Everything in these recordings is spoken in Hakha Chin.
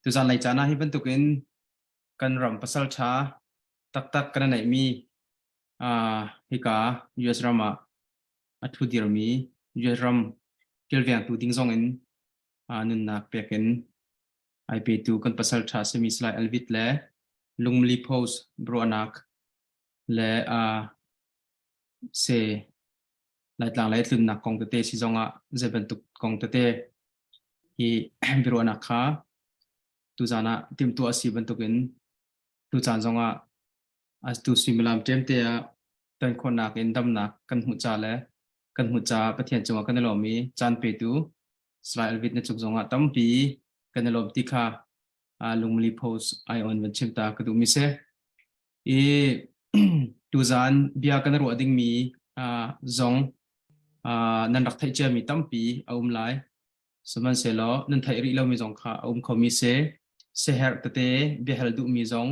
Tuzan lei caan ah hi bantukin kan ram pasal ṭha taktak kan neihmi hika US ram ah a ṭhu dirmi US ram kilvengtu ding zong in nunnak pek in ai petu kan pasal ṭha simi Salai Alvit le Lungmli Post ruahnak le se Laitlang lei tlunnak kong tete si zongah zei bantuk kong tete hi biaruahnak kha tuzan ah timhtuah a si bantukin tucaan zongah tu suimilam ṭemte ah ton khawhnak in damnak kan hmuh ca le kan hmuh caah Pathian cungah kan i lawm i caan petu Salai Alvit na cung zongah tampi kan i lawm ti kha lungmali post ai on van chim ta ka duhmi si. I tuzaan bia kan ruah dingmi zong nan rak theih ciami tampi a um lai. Sihmanhsehlaw nan theih rih lomi zong kha a um khomi si. Siaherh tete biahal duhmi zong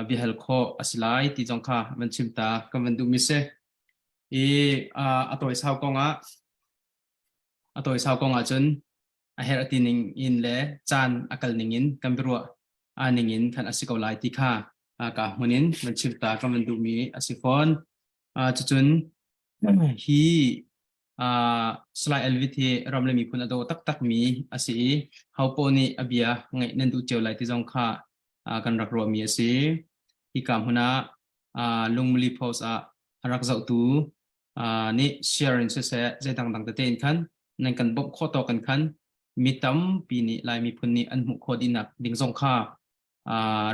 biahal khawh a si lai ti zong kha van chim ta kan van duhmi si. I a tawisau kongah a tawisau kongah cun a herh ti ning in le caan a kal ning in kan biaruah aa ning in khan a si ko lai ti kha ka hmun in van chim ta kan van duhmi a si fawn. Cucun hi Salai Elvit hi ram le miphun a daw taktakmi a si i hopoah nih a bia ngaih nan duh cio lai ti zong kha kan rak ruahmi a si. Hika hmun ah Lungmuli Post ah a rak zohtu nih share in siseh zei dangdang tete in khan nan kan bawmh khawh tawk in khan mi tampi nih Lai miphun nih an hmuh khawh dihnak ding zong kha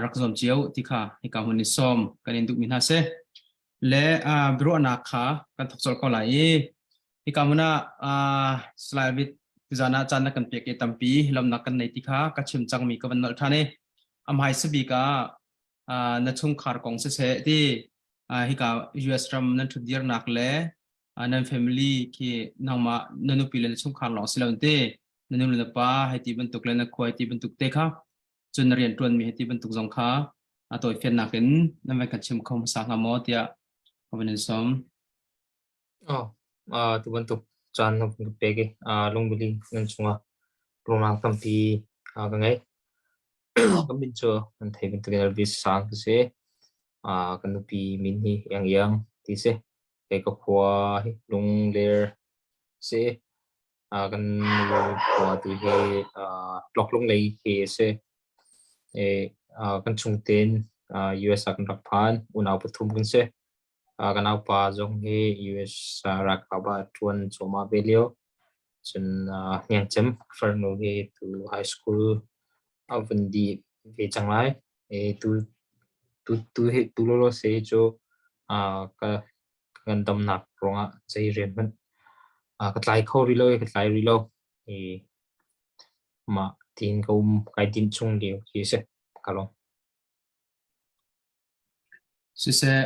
rak zuam cio ti kha hika hmun in sawm kan in duhmi hna si. Le biaruahnak kha kan thawk colh ko lai i hika hmun ah Salai Vit tuzaan ah caan na kan pek i tampi lawmhnak kan nei ti kha ka chim cangmi ka van nolh ṭhan i a hmaisa bik ah na chungkhar kong siseh ti hika US ram nan ṭhutdirnak le nan family khi nangmah na nupi le na chungkhar lawng si lo te na nu le na pa hei ti bantuk le na khua ti bantuk te kha cun na rian ṭuanmi hei ti bantuk zong kha a tawifiannak in nan van kan chim kho hmasa hnga maw tiah ka van in sawm. Oh, tu bantuk caan na kan pek i lungbili nan chungah ruangah tampi ka ngei. Ka min cu nan thei bantukin Elvis Sang ka si. Ka nupi min hi Iang Iang ti si. Kei ka khua hi Lungler si. Kan nu khua tu hi Tlawklung lei khi a si. Kan chungten US ah kan rak phan. Unau pathum kan si. Ka naupa zong hi US ralkap ah a ṭuan cuahmah ve lio. Cun hniangcem ka farnu hi tu high school a vun dih ve cang lai. Tu tu tu hi tu lawlaw se cu ka ka ngandamnak ruangah zei rian hmanh ka tlai kho rih lo i ka tlai rih lo. Mah tiin ka um kai dinh chung lio khi a si. Ka lawm. Siseh,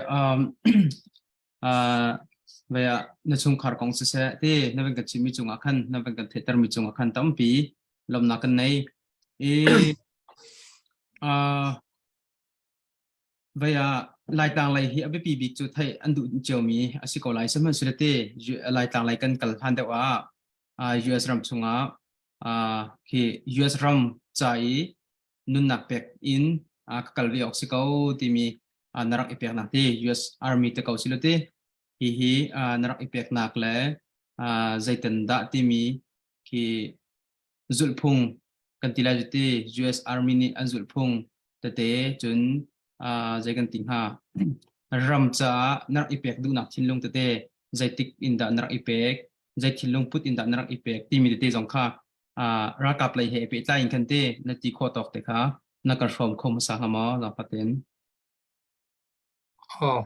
vei ah na chungkhar kong siseh ti na van kan chimmi cungah khan na van kan theihtermi cungah khan tampi lawmhnak kan nei. I vei ah Laitlang lei hi a biapi bik cu theih an duh ciomi a si ko lai. Sihmanhsehlaw ti Laitlang lei kan kal hlan deuh ah US ram chungah khi US ram ca i nunnak pek in ka kal ve awk si ko timi na rak i peknak ti US Army te ko si lo ti hihi na rak i peknak le zeiten dah timi khi zulhphung kan ti lai ti US Army nih an zulhphung tete cun zei kan ti hnga ram caah na rak i pek duhnak thinlung tete zeitik in dah na rak i pek zei thinlung put in dah na rak i pek timi tete zong kha ralkap lei he pehtlai in khan te na ti khawh tawk te kha na kan hrawm kho hmasa hnga maw zaangfah Oh,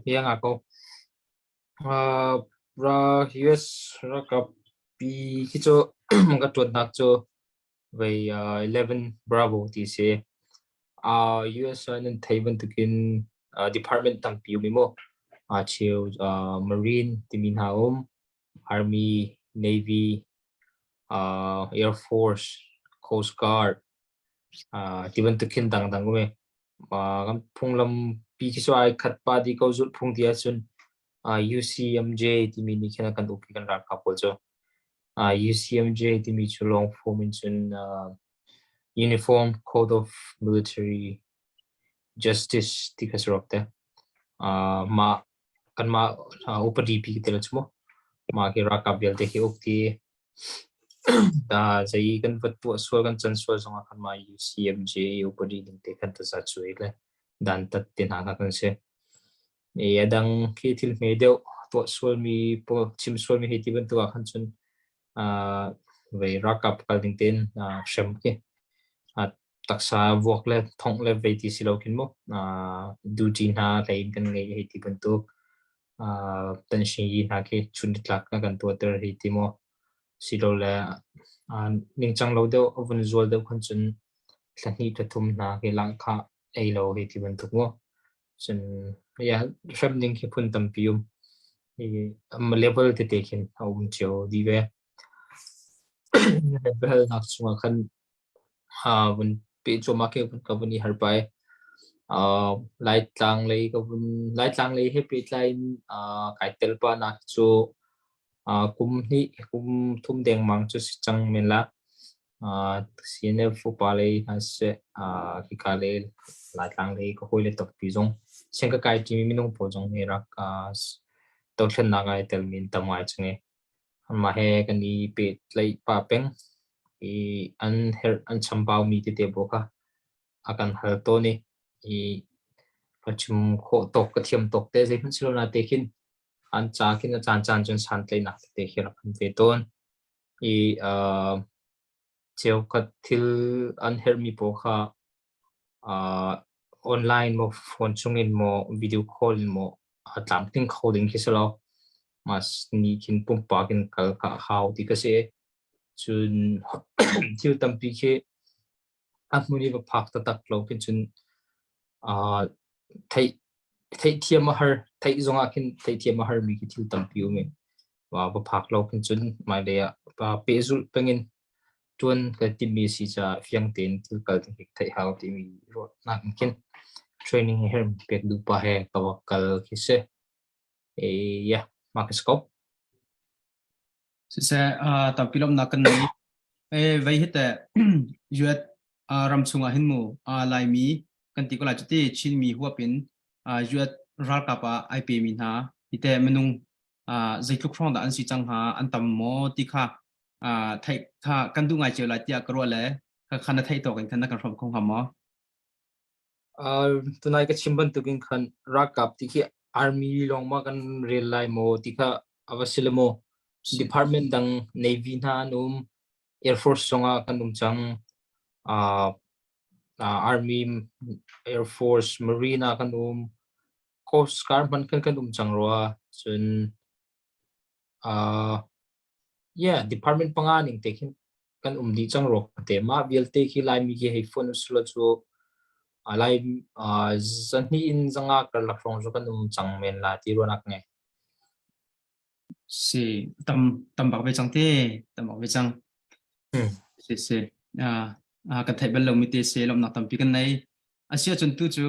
bia nga ko. Ra US ralkap pi khi cu ka ṭuannak cu vei 11 Bravo ti si. US ah nan thei bantukin department tampi um i mu. Cheu Marine timi hna um. Army, Navy, Air Force, Coast Guard ti bantuk khin dangdang um i kan phunglam pi khi cu ai khat pah dih ko zulhphung ti ahcun UCMJ timi nih khin a kan uk i kan ralkap pawl cu. UCMJ timi cu long form in cun. Uniform Code of Military Justice ti kha si rua te. Mah kanmah upadi pi te la cu mu. Mah khi ralkap vialte khi uk ti zei kan va tuah sual kan can sual zongah kanmah UCMJ upadi ning te khan taza cuai le dantat te hna kha kan si. A dang khi thil hme deuh tuah sualmi pawl chim sualmi hei ti bantuk ah khan cun vei ralkap kal ding tein hrem khi taksa vuak le thongh le vei ti si lo khin mu duty hna hlei in kan ngei hei ti bantuk tension yi hna khi chun nitlak kan tuahter hei ti maw silole ningcang lo deuh a vun zual deuh khan cun thla hnih thla thum hna khi lahkhah ei lo hei ti bantuk mu. Cun yeah, hrem ding khi phun tampi um. Hi level tete khin a um cio dih ve. Biahalnak chungah khan vun peh cuahmah khi ka vun i har pah i Laitlang lei ka vun Laitlang lei he pehtlai in kai tel pah nak cu kum hnih kum thum dengmang cu si cang men la. CNF upa lei hna siseh hika lei Laitlang lei ka hawile tampi zong siang ka kai ṭimi minung pawl zong hi rak dothlennak ah ai telmi an tam ngai cang i anmah he kan i pehtlaih pah peng i an herh an chambaumi tete pawl kha a kan hal tawn i ka chim khawh tawk ka thiam tawk te zeihmanh si lo na te khin an ca khin a caan caan cun santlaihnak tete khi rak kan ve tawn i cheukhat thil an herhmi pawl kha online maw phone chungin maw video call in maw a tlamtling kho ding khi si lo. Mas ni khin pumpak in kal kha a hau ti ka si. Cun thil tampi khi a hmun i va phak taktak lo khin cun theih theihthiam a har. Theih zongah khin theihthiam a harmi khi thil tampi um i va phak lo khin cun hmailei ah pehzulh pengin ṭuan kan timhmi a si caah fiang tein thil kal ding hi theih hau timi ruahnak in khin training hi herh pek duh pah he ka va kal khi si. Yeah, mah ka si ko. Siseh, tampi lawmhnak kan nei. Vei hi teh US ram chungah hin mu Laimi kan ti ko lai cuti Chinmi huap in US ralkap ah ai pemi hna hi teh minung zeitluk hrawng dah an si cang hnga an tam maw ti kha theih kha kan duh ngai cio lai tiah ka ruah le kha na theih tawk in khan na kan hrawm kho hnga maw? Tunai ka chim bantukin khan ralkap ti khi army lawng ma kan rel lai maw ti kha a va si le maw? Department dang Navy hna an um, Air Force zongah kan um cang, Army, Air Force, Marine ah kan um, Coast Guard hmanh khan kan um cang rua. Cun yeah, department panga ning te khin kan um dih cang rua te. Mah vialte khi Laimi khi hei fon usulaw cu Lai zahnih in zanga karlak hrawng cu kan um cang men la ti ruahnak ngei. Si tam tam bak ve cang te, tam bak ve cang. Si si. Kan theih bal lomi te si lawmhnak tampi kan nei. Asiahcun tu cu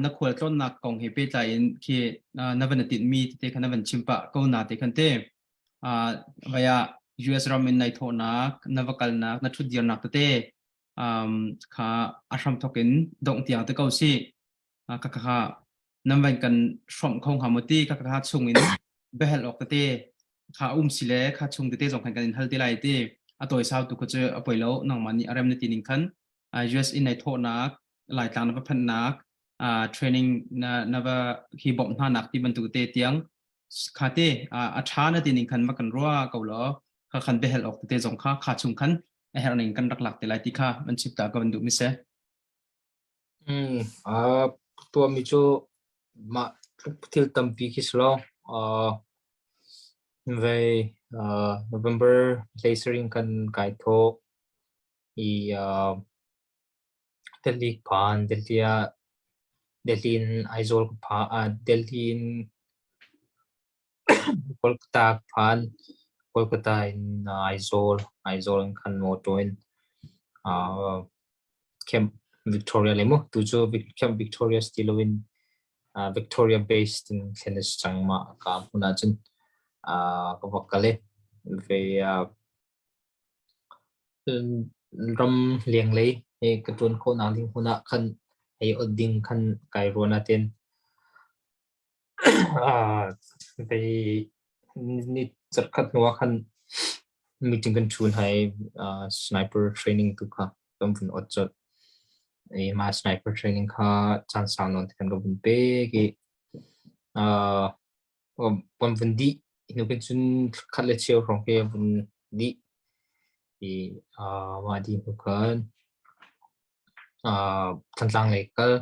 na khual tlawnnak kong he pehtlai in khi na van i tinhmi tete kha na van chim pah ko na te khan te. Vai ah US ram in nai thawhnak, na va kalnak, na ṭhutdirnak tete kha a hramthawk in dongh tiang te ko si. Ka kha nan van kan hrawmh kho hnga maw ti ka kha chung in biahal awk tete kha um si le kha chung tete zong khan kan in hal te lai ti a tawi sau tu kha cu a poi lo nangmah nih a rem na ti ning khan US in nai thawhnak Laitlang na va phanhnak training na na va hi bawmh hna nak ti bantuk te tiang kha te a tha na ti ning khan ma kan rua ko lo kha khan biahal awk tete zong kha kha chung khan a herh ning kan rak lak te lai ti kha man chip ta ka van duh mi se. Tuahmi cu mah thil tampi khi si lo. Vei November hlei kan kai thawh i Delhi phan, Delhi ah Delhi in Aizawl ka phan, Delhi in Kolkata ka phan. Kolkata in Aizawl, Aizawl in khan motor in Camp Victoria le mu tu cu Camp Victoria si loin Victoria based in thlen a si cang mah ka hmun ahcun ka va kal i ve. Ram lenglei he ka ṭuan khawhnak ding hmun ah khan hei ot ding khan kai ruah natin Vei ni zarhkhat hnu ah khan meeting kan ṭhu hna i sniper training tu kha kan vun ot colh. I mah sniper training kha caan sau nawn te kan ka vun pek i kan vun dih. Hnu khin cun khat le cheu hrawng khi vun dih. I mah dih hnu khan Thantlang lei kal.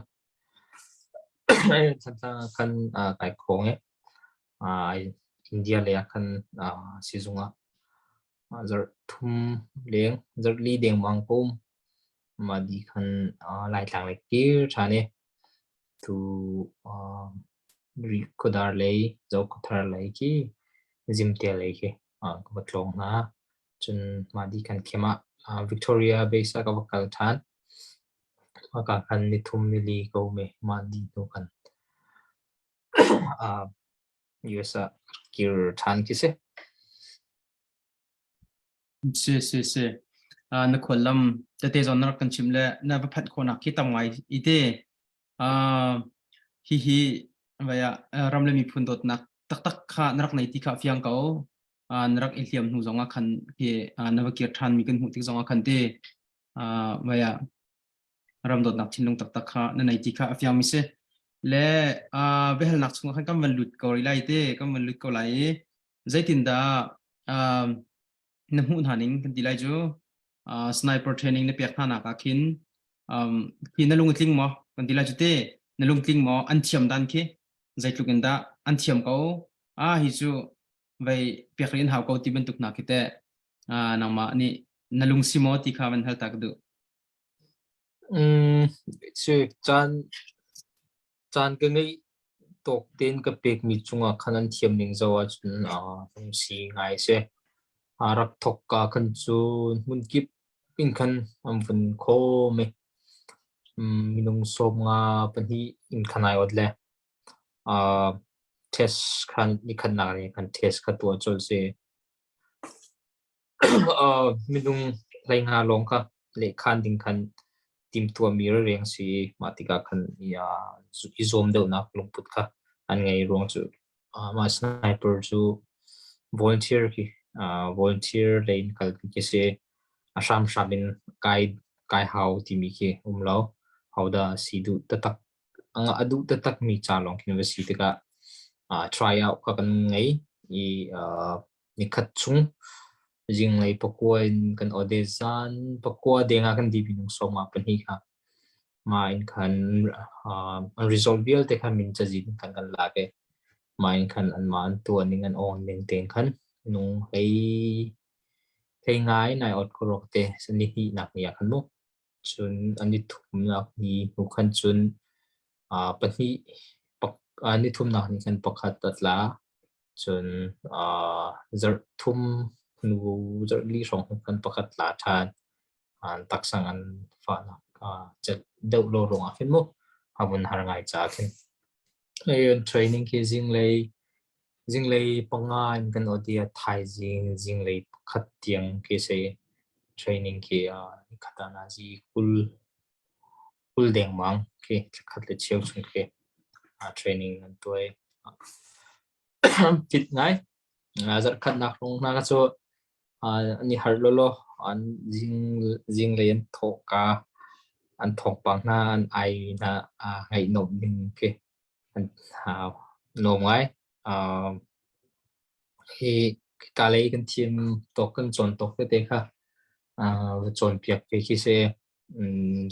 Thantlang ah khan kai khawng i India lei ah khan sizung ah zarh thum leng, zarh li dengmang ka um. Mah dih khan Laitlang lei kir ṭhan i tu Rihkhawdar lei, Zokhawthar lei khi Zimte lei khi ka va tlawng hna. Cun mah dih kan khem ah Victoria Base ah ka va kal ṭhan. Hmaka khan nithum nili ka um i mah dih hnu khan US ah kir ṭhan khi si. Si si si. Na khuallam tete zawn na rak kan chimh le na va phanh khawhnak khi tam ngai i te. Hihi vai ah ram le miphun dawtnak taktak kha na rak nei ti kha fiang ko. Na rak i hliam hnu zong ah khan khi na va kir ṭhan mi kan hmuh tik zong ah khan te vai ah ram dawtnak thinlung taktak kha na nei ti kha a fiang mi si. Le biahalnak chungah khan kan van lut ko rih lai te, kan van lut ko lai i zeitindah na hmuh hna ning kan ti lai cu sniper training na pek hna nak ah khin khi na lung tling maw kan ti lai cu te na lung tling maw an thiam dan khi zeitluk in dah an thiam ko a hi cu vei pek rin hau ko ti bantuk na khi te nangmah nih na lung si maw ti kha van hal ta ka duh. Si caan Caan ka ngeih tawk tein ka pekmi cungah khan an thiam ning zoh ahcun lungsi ngai a si. Aa rak thawkka khan cun hmunkip in khan an vun khawm i minung 52 in khan ai ot le test khan nikhatnak nih khan test kha tuah colh si. Minung 15 lawng kha lehkhan ding khan timhtuahmi rereng si i mah tikah khan i zuam deuhnak lungput kha an ngei ruang cu mah sniper cu volunteer khi volunteer lei in kalpi khi si. A hramhram in kai kai hau timi khi um lo. Hodah si duh taktak a duh taktakmi ca lawng khin va si tikah try out kha kan ngei i Nikhat chung zinglei pakua in kan awt i zan pakua deng ah kan dih minung 12 kha mah in khan an result vialte kha min cazin khan kan lak i mah in khan anmah an tuah ning an awn ning tein khan minung hlei ngai nai awt ko rua ka ti. Nihnih nak ni ah khan mu. Cun an i thumnak ni hnu khan cun pahnih ni thumnak ni khan pakhat a tla. Cun zarh thum hnu zarh li hrawng hnu khan pakhat tla ṭhan. An taksang an fahnak celh deuh lo ruangah khin mu a vun har ngai caah khin. Training khi zinglei 5 in kan awt i a thaizing zinglei 1 tiang khi si. Training khi nikhat ah nazi 20 dengmang khi thlakhat le cheu chung khi training an tuah i fit ngai. Zarhkhatnak hrawng hna kha cu an i harh lawlaw. An zinglei an thawhka an thawngpang hna an ai hna ngaihnuam ding khi an nuam ngai. Hi hika lei kan thiam tawk kan cawn tawk tete kha va cawnpiak ve khi si.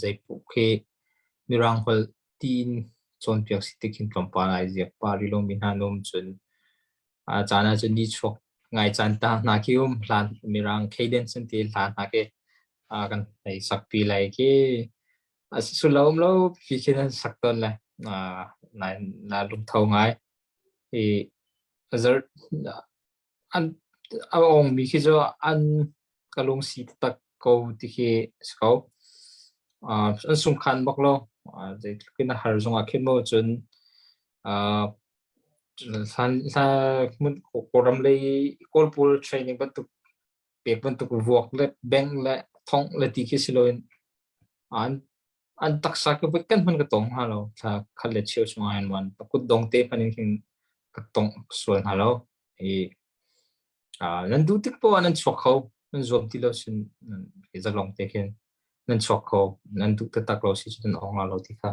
Zeipoh khi Mirang holh tiin cawnpiak si tik hin tlawmpal ai ziak pah rih lomi hna an um. Cun caan ahcun nichuak ngai caan ta hna khi um. Hlan Mirang cadence an ti hla hna khi kan hei sakpi lai khi. A sullam um lo pi khin an sak tawn le na lungtho ngai. I zarh an a ongmi khi cu an ka lungsi taktak ko ti khi si ko. An sungkhan bak lo. Zeitluk in a har zongah khin maw cun hmun Kawlram lei Kawl pawl training bantuk pek bantuk vuak le bengh le Thongh le ti khi si loin an an taksa ka voi kan hman ka tong hna lo. Thla khat le cheu chung ah hin wan kut dong te hman in khin ka tong sual hna lo. I nan duh tik poah nan chuak kho. Nan zuam ti lo sin nan zalong te khin nan chuak kho. Nan duh taktak lo si cu nan ong la lo ti kha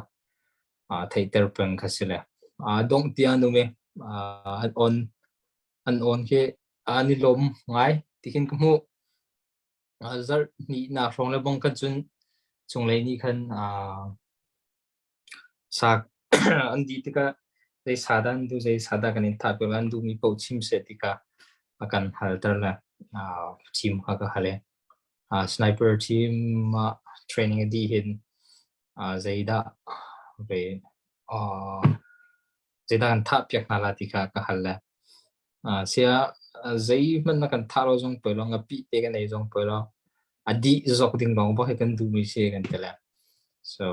theihter peng kha si le. Dongh tiang an um i an on an on khi an i lawm ngai ti khin ka hmuh. Zarh hnihnak hrawng le bang khan cun cunglei nih khan sa an dih tikah zei sa dah an duh, zei sa dah kan in thah piak lai, an duhmi paoh chim seh ti kha a kan halter le chim kha ka hal i sniper team ah training a dih hin zeidah ve zeidah kan thah piak hna la ti kha ka hal le Siah zeihmanh na kan thah lo zong poi lo, ngapih te kan ei zong poi lo, a dih zawk ding lawng bak hi kan duhmi si kan ti le. So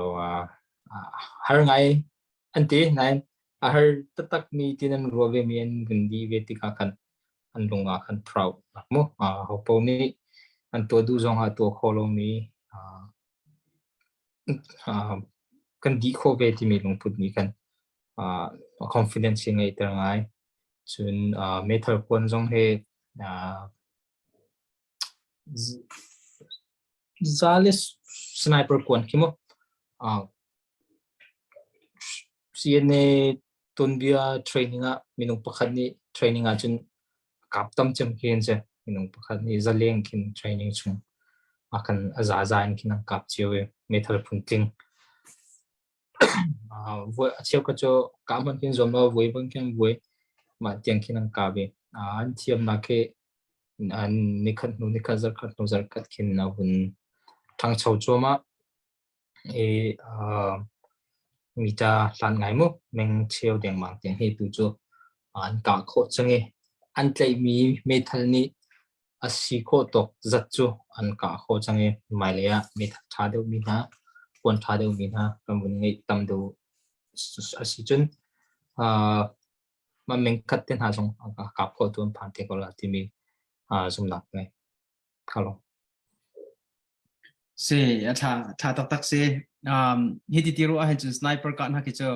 har ngai an ti nain a har taktak mi ti nan ruah ve mi an vun dih ve tikah khan an lung ah khan proud nak mu. Hopo nih an tuah duh zong ah tuah khawh lomi kan dih khawh ve timi lungput nih khan confidence hi ngeihter ngai. Cun meithal kuan zong hi za le sniper kuan khi mu. CNA tuanbia training ah minung pakhat nih training ahcun kap tam cem khi an si. Minung pakhat nih zaleng khin training chung a kan a zaza in khin an kap cio i meithal phun tling. A cheukhat cu kah hmanh khin zuam lo, vui hmanh khin vui. Mah tiang khin an kah ve. An thiamnak khi an nikhat hnu nikhat, zarhkhat hnu zarhkhat khin a hun ṭhangcho cuahmah. I mita hlan ngai mu, meng cheu dengmang tiang hi tu cu an kah khawh cang i an tlaihmi meithal nih A si khawh tawk zat cu an kah khawh cang i hmailei ah meithal ṭha deuhmi hna, kuan ṭha deuhmi hna kan vun ngeih tam deuh a si cun mah mengkhat te hna zong a kap khawhtu an phan te ko la timi zumhnak ka ngei. Kha lawng. Si, a ṭha, ṭha taktak si. Hi ti ti ruah ahhin cun sniper kah hna khi cu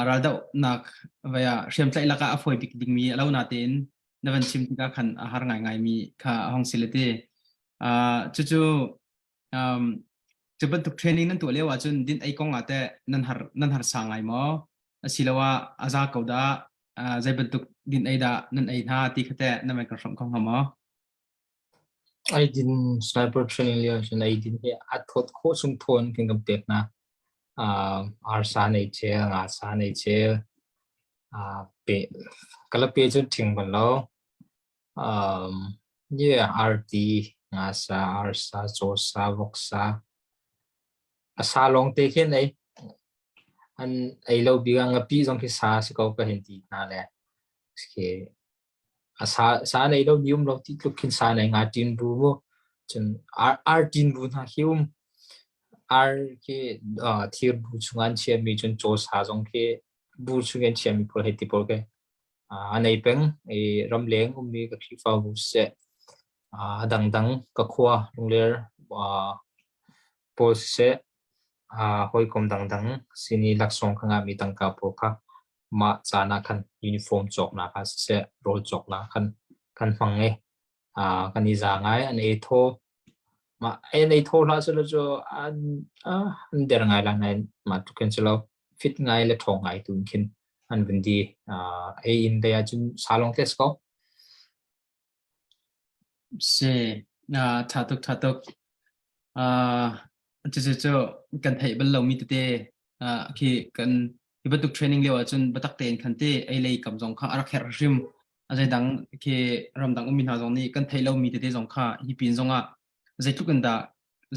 raldohnak vai ah hriamtlaih lakah a fawi bik dingmi a lo natein na van chim tikah khan a har ngaingaimi kha a hong si le ti. Cucu cu bantuk training nan tuah lio ahcun din ei kong ah teh nan har nan harsa ngai maw? Asiloah a za ko dah? Zei bantuk din ei dah nan ei hna ti kha teh nan van kan hrawmh kho hnga maw? Eidin sniper training lio cun eidin hi a thawt khawh chung thawn kan kan pek hna. Arsa nei chel, ngasa nei chel, pe kalape cu ṭhing bal lo. Yeah, arti, ngasa, arsa, cawsa, voksa. A sa lawng te khin ei. An ei lo bik ah ngapi zong khi sa si ko ka hin ti hna le. Khi A sa sa nei lo mi um lo ti tluk khin sa nei nga ṭin bu mu. Cun ar ar ṭin bu hna khi um. Ar khi thir bu chung an chiahmi cun caw sa zong khi bu chung an chiahmi pawl hei ti pawl khi a nei peng. I ramleng ummi ka Khrihfabu siseh, a dangdang ka khua Lungler pawl siseh, hawikom dangdang sin i laksawng ka ngahmi tangka pawl kha mah caan ah khan uniform cawknak ah siseh, rawl cawknak khan kan hmang i kan i za ngai. An ei thaw. Mah an ei thaw hlah selaw cu an an der ngai la nain mah tluk hin si lo. Fit ngai le ṭhawng ngai tu in khin an vun di. Ei in lei ahcun sa lawng te si ko. Si, ṭha tuk, ṭha tuk. Cucu cu kan theih bal lomi tete khi kan hi bantuk training lio ahcun biatak tein khan ti ei lei kam zong kha a rak herh hrim. A zeidang khi ramdang ummi hna zong nih kan theih lomi tete zong kha hi pin zong ah zeitluk in dah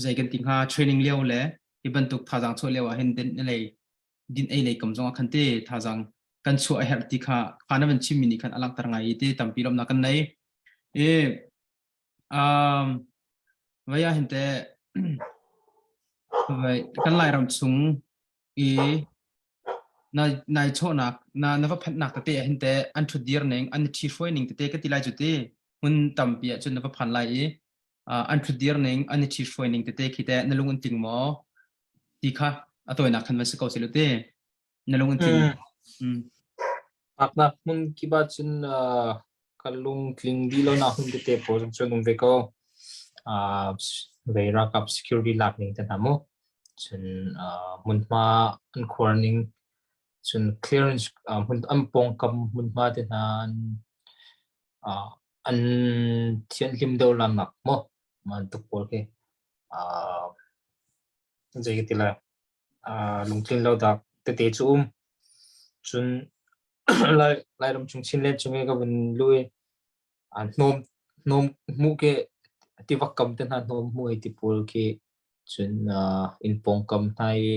zei kan ti hnga training lio le hi bantuk thazaang chuah lio ah hin din lei din ei lei kam zong ah khan te thazaang kan chuah a herh ti kha kha na van chimmi nih khan a langhter ngai i te tampi lawmnak kan nei. I um vai ah hin te vai kan Lairam chung i na nai chawhnak na na va phanhnak tete ah hin te an ṭhutdir ning an ṭhi hruai ning tete ka ti lai cu ti hmun tampi ah cun na va phan lai i. An ṭhutdir ning, an i ṭhihruai ning tete khi teh na lung an tling maw? Ti kha a tawinak khan van si ko seh te. Na lung an tling. Ngaknak hmun kip ah cun ka lung tling dih lonak hmun tete pawl zong cun um ve ko. Vei ralkap security lak ning te hna mu. Cun hmunhma an khuar ning, cun clearance hmun an pawngkam hmunhma te hna an an thianhlim dohlannak maw bantuk pawl khi zei ka ti lai lungtlin lo dak tete cu um. Cun Lairam chung Chinland chung i ka vun lu i hnawm hnawm hmuh khi tiva kam te hna hnawm hmuh hei ti pawl khi cun inn pawngkam hna i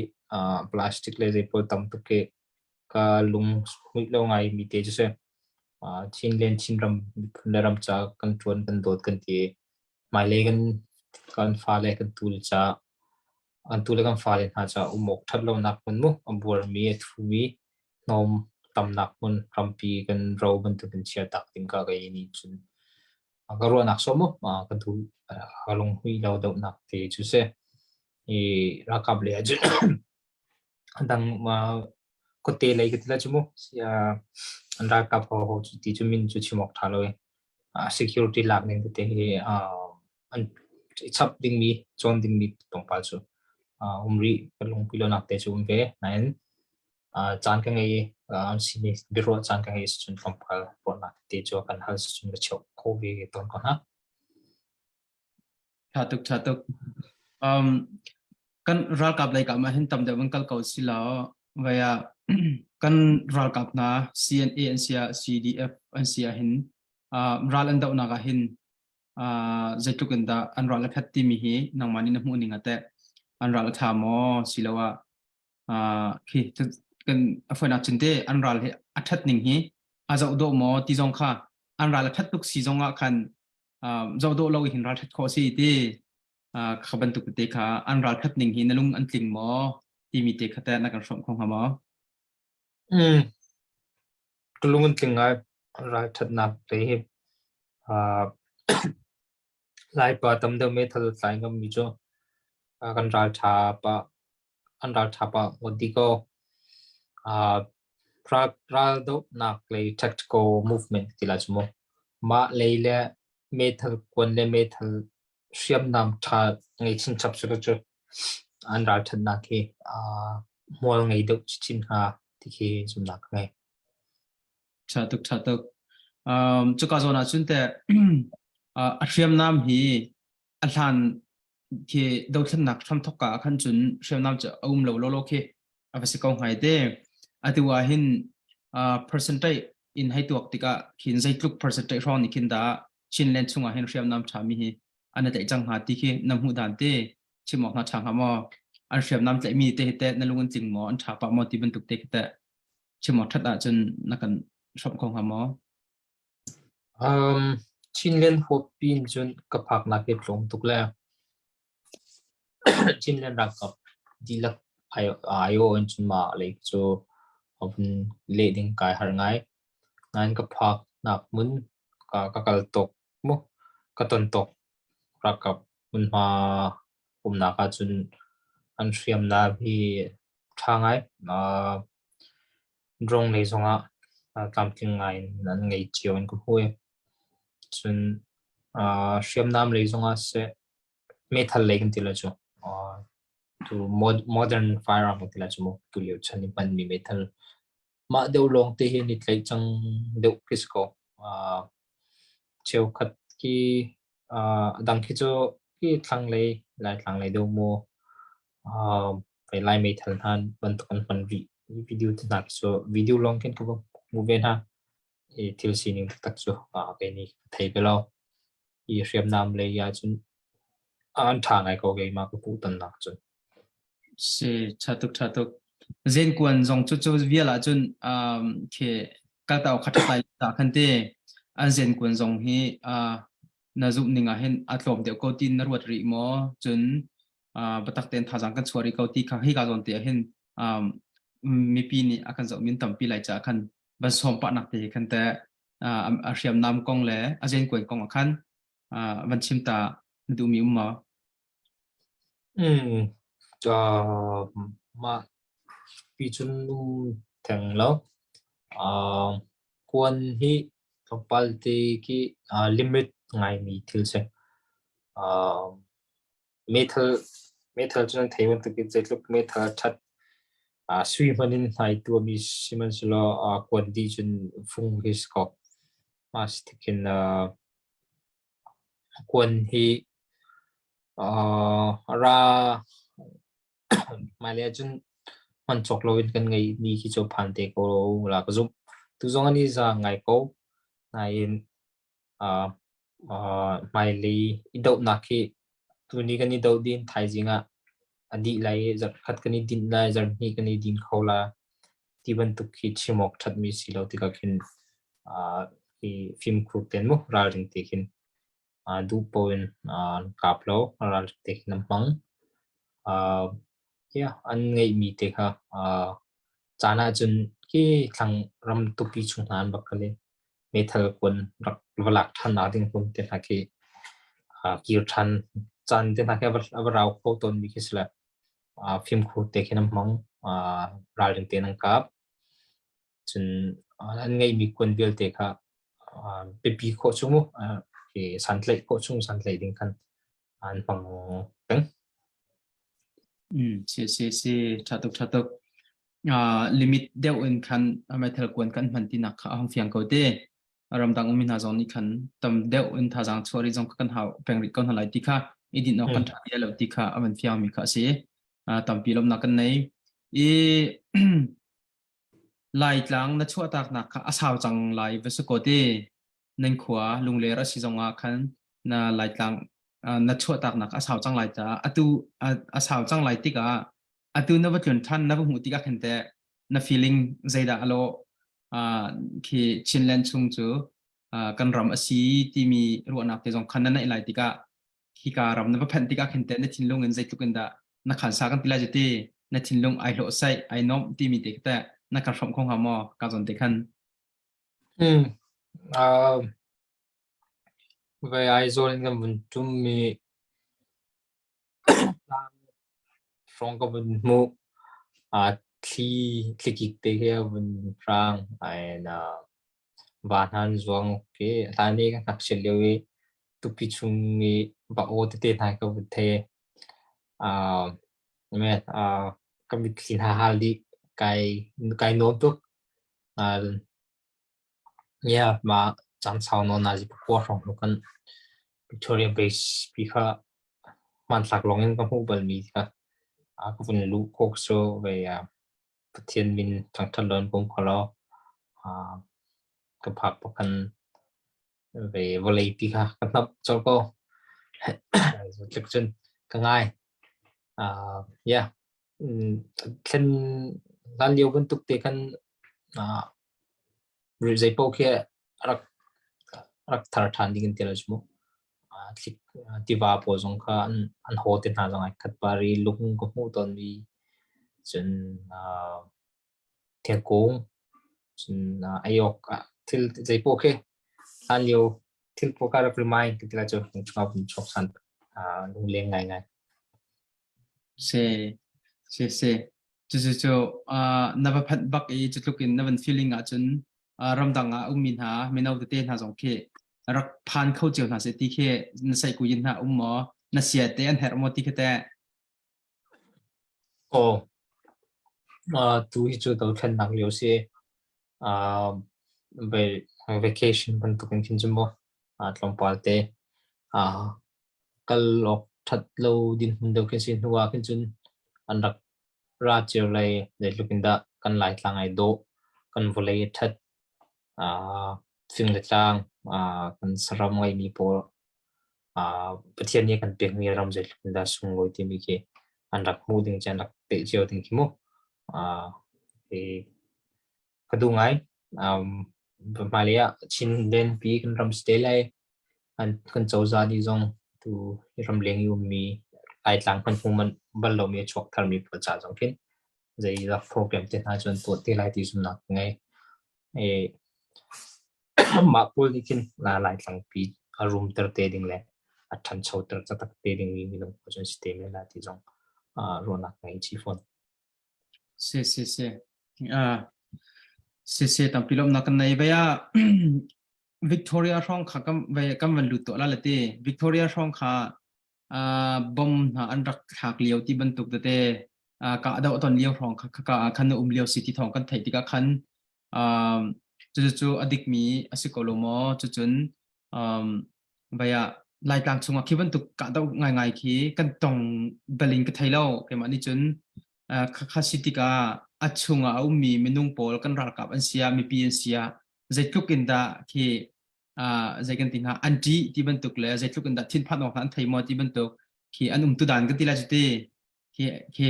plastic le zei pawl tam tuk khi ka lung hmuih lo ngai mi te cu si. Chinland Chinram miphun le ram ca kan ṭuan kan dawt kan ti i hmailei kan kan fale kan tule ca kan tule kan fale hna ca um awk ṭhat lonak hmun mu a buarmi a thumi hnawm tamnak hmun rampi kan ro bantukin chia tak ding ka kei nih cun ka ruahnak sawm mu ka duh ka lunghui lo deuhnak te cu si i ralkap lei ahcun dang khuate lei ka ti lai cu mu. An ralkap hoho cu ti cu min cu chim awk ṭha lo i security lak ning tete hi an i chap dingmi cawn dingmi tlawmpal cu um rih ka lungpi lonak te cu um ve. Nain caan ka ngei i an sin i biaruah caan ka ngei cun tlawmpal ruahnak tete cu kan hal cun ka cheuh kho ve tawn ko hna. Ṭha tuk, ṭha tuk. Um, kan ralkap lei kam ah hin tam deuh in kal ko si law vai ah kan ralkap hna CNA an si ah CDF an si ah hin ral an dohnak ah hin zeitluk in dah an ral a phet timi hi nangmah nih na hmuh ning ah teh an ral a ṭha maw siloah khi kan a fawinak cun te an ral hi a ṭhat ning hi a zoh dawh maw ti zong kha an ral a ṭhat tuk si zong ah khan zoh dawh lo hin ralṭhat khawh si ti kha bantuk te kha an ralṭhat ning hi na lung an tling maw timi te kha teh na kan hrawmh kho hnga maw? Mm. Ka lung an tling ngai ralṭhatnak lei hi Laipa tam deuh meithal tlai ngammi cu kan ralṭha pa an ralṭha pah ngawt dih ko. Raldohnak lei tactical movement ti lai cu mu. Mah lei le meithal kuan le meithal hriamnam ṭha ngei chinchap cu cu an ralṭhatnak hi hmual ngei deuh chinchin hnga ti khi zumhnak ka ngei. Ṭha tuk, ṭha tuk. Cuka zawn ah cun teh a hriamnam hi a hlan khi dothlennak hramthok ka ah khan cun hriamnam cu a um lo lawlaw khi a va si ko hngai te. Atu ah hin percentage in hei tuak tikah khin zeitluk percentage hrawng nih khin dah Chinland chungah hin hriamnam ṭhami hi an i tlaih cang hnga ti khi na hmuh dan te chim awk hna ṭha hnga maw? An hriamnam tlaihmi te hi teh na lung an tling maw? An ṭha pah maw ti bantuk te khi teh chim awk ṭhat ahcun na kan hrawmh kho hnga maw? Chinland huap in cun ka phaknak hi tlawm tuk le Chinland ralkap dihlak aiawh in cun mah lei cu a vun leh ding kai harh ngai. Nain ka phaknak hmun ka kal tawk mu, ka ton tawk ralkap hmunhma umnak ahcun an hriamnam hi ṭha ngai. Drone lei zongah tlamtling ngai in an ngei cio in ka hmu i cun hriamnam lei zongah siseh meithal lei kan ti lai cu tu modern firearm kan ti lai cu mu tulio chan i hmanmi meithal mah deuh lawng te hi an i tlaih cang deuh khi si ko. Cheukhat khi a dang khi cu khi thlanglei Laitlang lei deuh maw Lai meithal hna bantuk an hman rih. Video te hna khi cu video lawng khin ka va hmu ve hna. I thil sining taktak cu kei nih ka thei ve lo. Hi hriamnam lei ahcun an ṭha ngai ko keimah ka hmuh tonnak cun. Si, ṭha tuk, ṭha tuk. Zenkuan zong cu cu vial ahcun khi kaltau kha ṭhat lai ta khan te an zenkuan zong hi na zumh ning ah hin a tlawm deuh ko ti na ruat rih maw? Cun biatak tein thazaang kan chuah rih ko ti kha hika zawn te ah hin mipi nih a kan zoh min tampi lai caah khan van sawm pah nak te khan te a hriamnam kong le a zenkuan kong ah khan van chim ta Na duhmi um maw? Mah pi cun um theng lo. Kuan hi tlawmpal te khi limit ngaimi thil si. Meithal meithal cu nan thei bantukin zeitluk meithal a ṭhat sui hmanh in hnai tuahmi sihmanhsehlaw kuan dih cun fung hi si ko. Mah si tikhin kuan hi ra hmailei ahcun hman cawk loin kan ngeihmi khi cu phan te ko la ka zumh. Tu zong an i za ngai ko. Nain hmailei i dohnak hi tuni kan i doh ding thaizing ah a dih lai i zarhkhat kan i dinh lai, zarhhnih kan i din kho la ti bantuk khi chim awk ṭhatmi si lo tikah khin hi fimkhur tein mu ralring te khin duh paoh in an kap lo, ralring te khin an hmang. Yeah, an ngeihmi te kha caan ahcun khi thlang ram tupi chung hna an rak kal i meithal kuan rak va lak ṭhannak ding hmun te hna khi kir ṭhan caan te hna khi a va rau kho tawnmi khi si le fimkhur te khin an hmang, ralring tein an kap. Cun an ngeihmi kuan vialte kha biapi khawh chung mu santlaih khawh chung santlaih ding khan an hmang peng. Si si si ṭha tuk ṭha tuk. Limit deuh in khan meithal kuan kan hman tinak kha a hung fiang ko te. Ramdang ummi hna zong nih khan tam deuh in thazaang chuah rih zong kha kan hau peng rih ko hna lai ti kha i din awk kan ṭha ti lo ti kha a van fiang mi kha a si. Tampi lawmhnak kan nei. I Laitlang na chuahtaknak kha a sau cang lai va si kaw ti. Nan khua Lungler a si zongah khan na Laitlang na chuahtaknak a sau cang lai caah atu a sau cang lai tikah atu na va tlun ṭhan na va hmuh tikah khan teh na feeling zeidah a lawh khi Chinland chung cu kan ram a si timi ruahnak te zong khan na neih lai tikah hika ram na va phanh tikah khin teh na thinlung in zeitluk in dah na khansa kan ti lai ti na thinlung ai hlawh sai ai nom timi te teh na kan hrawmh kho hnga maw ka zon te khan? Vai Aizawl in kan vun ṭum mi tlang hrawng ka vun hmuh. Thli thlikik te khi a vun hrang. And va hna an zuang khi hlan i ka ngakchiat lio i tupi chung i va aw tete hna ka vun thei. Ka mitthli hna hal dih. Kai kai nuam tuk. Yeah, mah caan sau nawn nazi pakua hrawng hnu kan Victoria Base pi kha hmanthlak lawng in ka hmuh balmi kha ka vun luh khawh cu vei Pathian min thangṭhat lo in ka um kho lo. Ka phak bak khan vei vawlei pi kha ka hnap colh ko. Tluk cun ka ngai. Yeah, thlen hlan lio bantuk te khan zei paoh khi rak rak thar ṭhan ding in ti lo cu mu. Thlik tiva pawl zong kha an haw te hna zong ai khat par i lung ka hmuh tawnmi cun thingkung cun ei awk thil zei paoh khi hlan lio thil paoh kha rak remind ka ti lai cu chungah vun chuak ṭhan lungleng ngaingai. Si si si cucu cu na va phanh bak i cu tluk in na van feeling ahcun ramdang ah ummi hna mino tete hna zong khi rak phan kho cio hna seh ti khi na saihkuyin hna um maw na sia te an herh maw ti khi teh? Aw, tu hi cu dothlennak lio si. Vacation bantuk in khin cu mu tlawmpal te kal awk ṭhat lo dinhmun deuh khin si hnu ah khin cun an rak ra cio lai. Zeitluk in dah kan Laitlang ai dawh, kan vawlei a ṭhat, fing le tlang, kan saram ngeimi pawl Pathian nih a kan pekmi ram zeitluk in dah sunglawi timi khi an rak hmuh ding cu an rak teh cio ding khi mu. Ka duh ngai. Hmailei ah Chinland pi kan ram si te lai. Kan cozah nih zong tu ramleng i ummi Laitlang kan hmu manh bal lomi a chuak tharmi pawl ca zong khin zeidah program te hna cu an tuah te lai ti zumhnak ka ngei. Mah pawl nih khin Laitlang pi a rumter te ding le. A ṭhanchoter taktak te dingmi minung cu an si te men lai ti zong ruahnak ngei chih fawn. Si si si. Si si tampi lawmhnak kan nei ve ah Victoria hrawng kha kan ve kan van lut tuah la le ti. Victoria hrawng kha bom hna an rak thlak lio ti bantuk tete ka do ton lio hrawng kha ka khan na um lio si ti thawng kan theih tikah khan cucu a dikmi a si ko lo maw? Cucun vaya Laitlang chungah khi bantuk kahdoh ngaingai khi kan tong bal in ka thei lo. Keimah nih cun khakha si tikah a chungah a ummi minung pawl kan ralkap an si ah mipi an si ah zeitluk in dah khi zei kan ti hnga an ṭih ti bantuk le zeitluk in dah thinphan awk an thei maw ti bantuk khi an um tu dan kan ti lai cu ti. Khi khi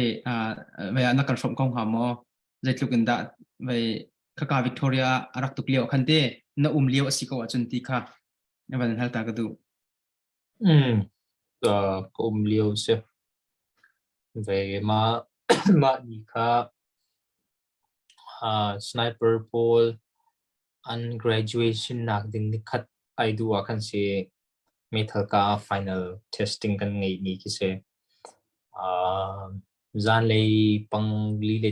vei ah na kan hrawmh ko hnga maw? Zeitluk in dah vei khaka Victoria a rak tuk lio khan te na um lio a si ko ahcun ti kha na van hal ta ka duh. Ka um lio si. Ve mah mah ni kha sniper pawl an graduation nak ding nikhat ai duh ah khan si meithal ka final testing kan ngeih ni khi si. Zanlei pangli le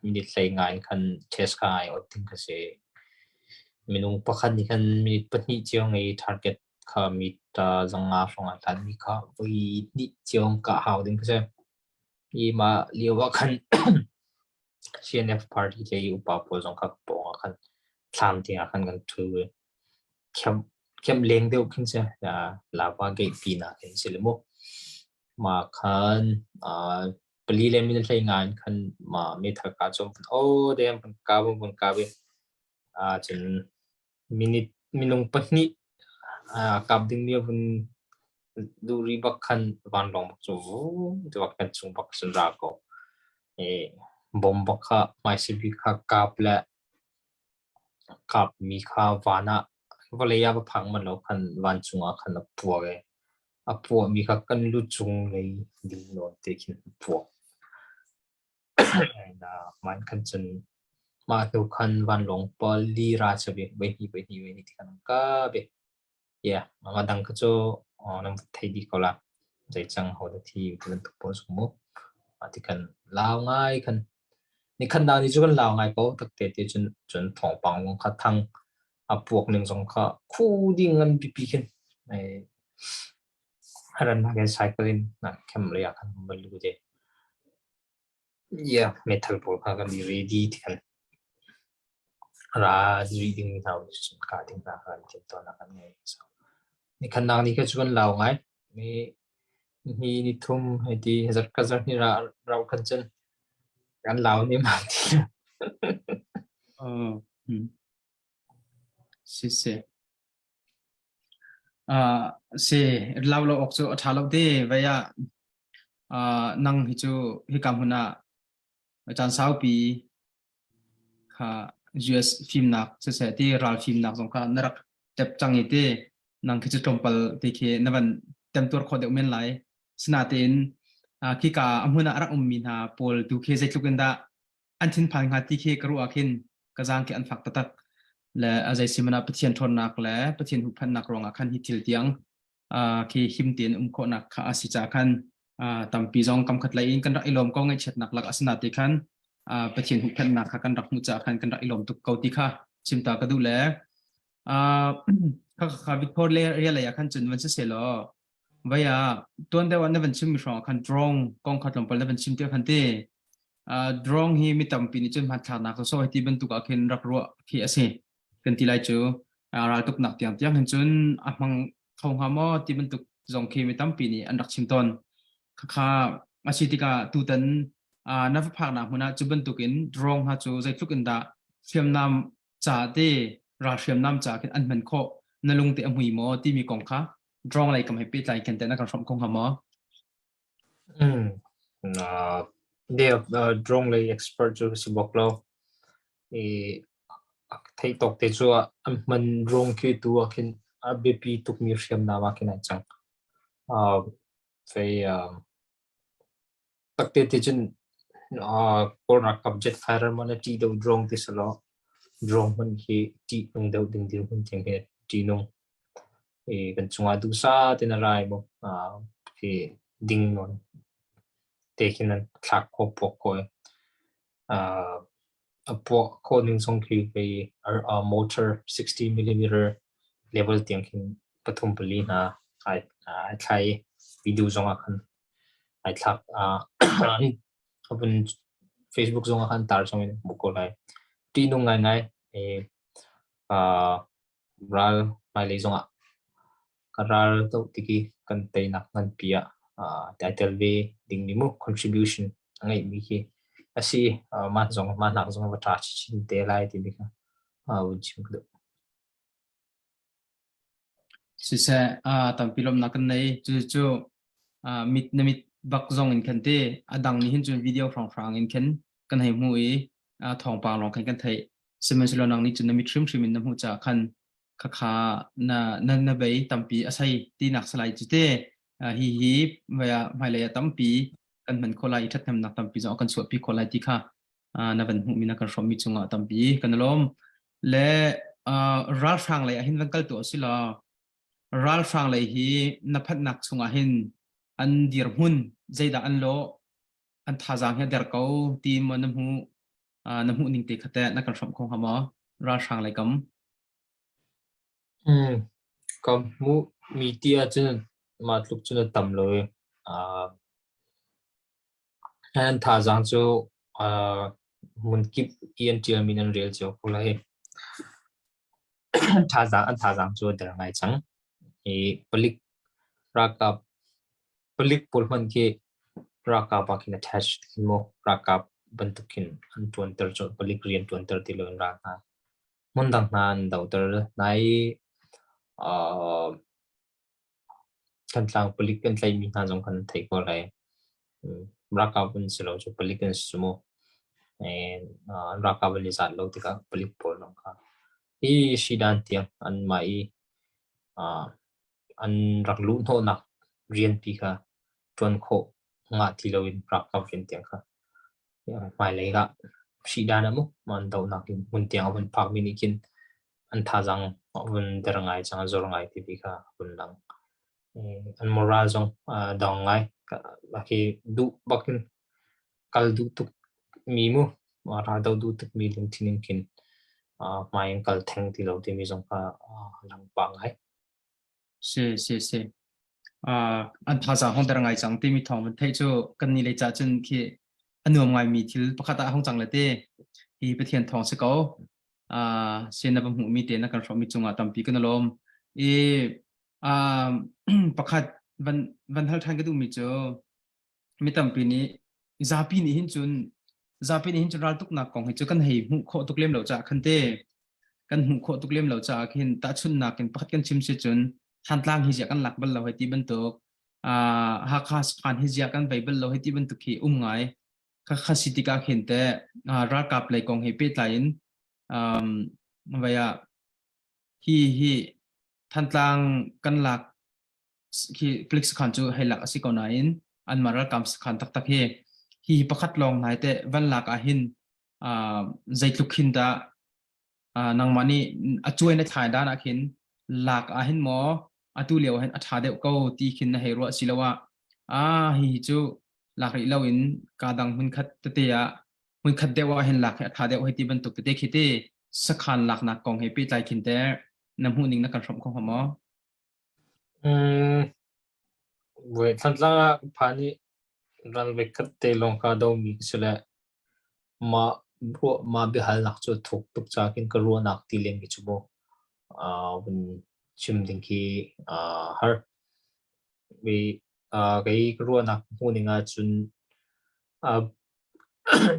minute hlei nga in khan test kha ai ot ding kha si. Minung pakhat nih khan minute pahnih cio ngei target kha mita zanga hrawng ah hlat mi kha voi hnih cio kah hau ding kha si. Hi mah lio ah khan CNF party lei upa pawl zong kha pawng ah khan thlam tiang ah khan kan ṭhu i khem leng deuh khin si. Lava gate pinak in si le mu. Mah khan pali le minute hlei nga in khan mah meithal kah cu an vun aw deng an vun kap an vun kap i cun minute minung pahnih kap dingmi a vun duh rih bak khan vanlawng bak cu vum ti bak kan chung bak cun ra ko. I bom bak kha hmaisabik kha kap le kapmi kha van ah vawlei ah va phak manh lo khan vancung ah khan a puak i a puahmi kha kan lu cung lei ding nawn te khin a puak. Mah khan cun mah hnu khan vanlawng pali ra chabi voi hnih voi hnih voi hnih ti khan an kap i Yeah, mah dang kha cu nan thei dih ko la. Zei cang ho dah thi ti bantuk pawl cu mu. Mah ti khan lau ngai khan ni khan dang ni cu kan lau ngai ko takte ti cun cun thawngpang zong kha thang a puak ning zong kha khu ding ngan pipi khin ai ran nak in cycle in na khem le ah khan bal lu te. Yeah, metal pawl kha kan i ready ti khan ra rih ding hna cun kah ding hna kha an timhtuahnak an ngei. So, nikhatnak ni kha cu kan lau ngai. Ni ni ni thum hei ti zarh ka zarh ni ra rauh khan cun kan lau ni ma ti. Oh, Si si. Si lau lo awk cu a ṭha lo te vei ah nang hi cu hika hmun ah caan saupi kha US fimnak siseh ti ral fimnak zong kha na rak tep cang i ti nang khi cu tlawmpal ti khi na van temtuar khawh deuh men lai. Sinain khika a hmun ah a rak ummi hna pawl tu khi zeitluk in dah an thinphan hnga ti khi ka ruah ah khin ka zaang khi an fak taktak. Le a zei si hmanh ah Pathian ṭhawnnak le Pathian huhphenhnak ruangah khan hi thil tiang khi him tein um khawhnak kha a si caah khan tampi zong kamkhat lei in kan rak i lawm ko ngaihchiatnak lak a si na ti khan Pathian huhphenhnak kha kan rak hmuh caah khan kan rak i lawm tuk ko ti kha chim ta ka duh le kha kha Victoria lei ah khan cun van si selaw vai ah tuan deuh ah na van chim mi hrawng ah khan drone kong kha tlawmpal na van chim ti khan ti drone hi mi tampi nih cun hmanthlaknak so ti bantuk ah khin rak ruah khi a si kan ti lai cu raltuknak tiang tiang hin cun a hmang kho hnga maw ti bantuk zong khi mi tampi nih an rak chim tawn. Khakha a si tikah tutan na va phaknak hmun ah cu bantukin drone hna cu zeitluk in dah hriamnam ca te ral hriamnam ca khin an hman khawh na lung te a hmui maw timi kong kha drone lei kam he pehtlai khin te na kan hrawmh kho hnga maw? Drone lei expert cu si bak lo. I theih tawk te cu an hman drone khi tu ah khin a biapi tukmi hriamnam ah khin ai cang. Fei takte te cun Kawl ralkap jet fighter maw na ṭih deuh drone ti si law drone hman khi ṭih nung deuh ding dirhmun tiang khi ṭih nung. I kan cungah duhsah tein a ra i mu khi ding nawn te khin an thlak khawh puak khawh i a puah khawh ning zong khi kei motor 60 mm level tiang khin pathum pali hna ai ai thlai i video zong ah khan ai thlak. A vun Facebook zong ah khan tar zong in hmuh ko lai. Ṭihnung ngaingai i ral hmailei zongah ka ral doh tik i kan teinak nganpi ah ai tel ve dingmi mu contribution a ngeihmi khi a si. Mah zong mah hnak zong va ṭha chinchin te lai timi kha vun chim ka duh. Siseh, tampi lawmhnak kan nei. Cucu mit na mit bak zong in khan te a dang nih hin cun video hrawnghrang in khan kan hei hmuh i thawngpang lawng khan kan theih. Sihmanhsehlaw nang nih cun na mit hrimhrim in na hmuh caah khan khakha na na na bei tampi a sei tinak salai cu te. Hi hi hmailei ah tampi kan hman khawh lai i ṭhathnemnak tampi zong a kan chuahpi khawh lai ti kha na van hmuhmi na kan hrawmmi cungah tampi kan i lawm. Le ralhrang lei ah hin van kal tuah si law ralhrang lei hi na phanhnak chungah hin an dirhmun zeidah an lawh, an thazaang hi a der ko ti maw na hmuh, na hmuh ning te kha teh na kan hrawmh kho hnga maw ralhrang lei kam? Ka hmuh mi ti ahcun mah tluk cun a tam lo i an thazaang cu hmunkip i an ṭialmi nan rel cio ko lai. An thazaang cu a der ngai cang. I palik ralkap palik pawl hmanh khi ralkap ah khin attach khin maw ralkap bantuk khin an ṭuanter colh, palik rian ṭuanter ti loin ral hna hmundang hna an dohter hna i Thantlang palik kan tlaihmi hna zong kan theih ko lai. Ralkap an si lo cu palik an si cu mu. Ralkap an i zat lo tikah palik pawl zong kha hi hridan tiang anmah i an rak luh hnawhnak rianpi kha ṭuan khawh ngah ti loin ralkap rian tiang kha hmailei ah hridan ah mu an dohnak in hmun tiang a vun phakmi nih khin an thazaang a vun der ngai cang, a zor ngai timi kha a vun lang. An moral zong a dong ngai. Khi duh bak in kal duh tuk mi mu, ral doh duh tuk mi lungthin in khin hmai in kal theng ti lo timi zong kha a lang pah ngai. Si si si. An thazaang hong der ngai cang timi thawng van theih cu kan ni lei ca cun khi a nuam ngaimi thil pakhat ah hong cang le te hi Pathian thawng si ko. Sin na va hmuhmi te na kan hrawmmi cungah tampi kan i lawm. I pakhat van van hal ṭhan ka duhmi cu mi tampi nih zapi nih hin cun zapi nih hin cun raltuknak kong hi cu kan hei hmuh khawh tuk lem lo caah khan te kan hmuh khawh tuk lem lo caah khin tahchunhnak in pakhat kan chim si cun Thantlang hi ziah kan lak bal lo hei ti bantuk, Hakha sakhan hi ziah kan vei bal lo hei ti bantuk hi um ngai. Kha kha si tikah khin te ralkap lei kong he pehtlai in vai ah hi hi Thantlang kan lak khi palik sakhan cu hei lak a si ko nain anmah ralkap sakhan taktak hi hi pakhat lawng nai te van lak ah hin zeitluk khin dah nangmah nih a cuai na thlai dan ah khin lak ah hin maw atu lio hin a ṭha deuh ko ti khin na hei ruah si lo ah hi cu lak rih lo in ka dang hmun khat tete ah hmun khat deuh ah hin lak hi a ṭha deuh hei ti bantuk tete khi te sakhan laknak kong he pehtlai khin te na hmuh ning na kan hrawmh kho hnga maw? Thantlang ah phan i ral voikhat te lawng kaa domi ka si le mah mah biahalnak cu a thuk tuk caah khin ka ruahnak ti len khi cu mu vun chim ding khi har. Kei ka ruahnak hmuh ning ahcun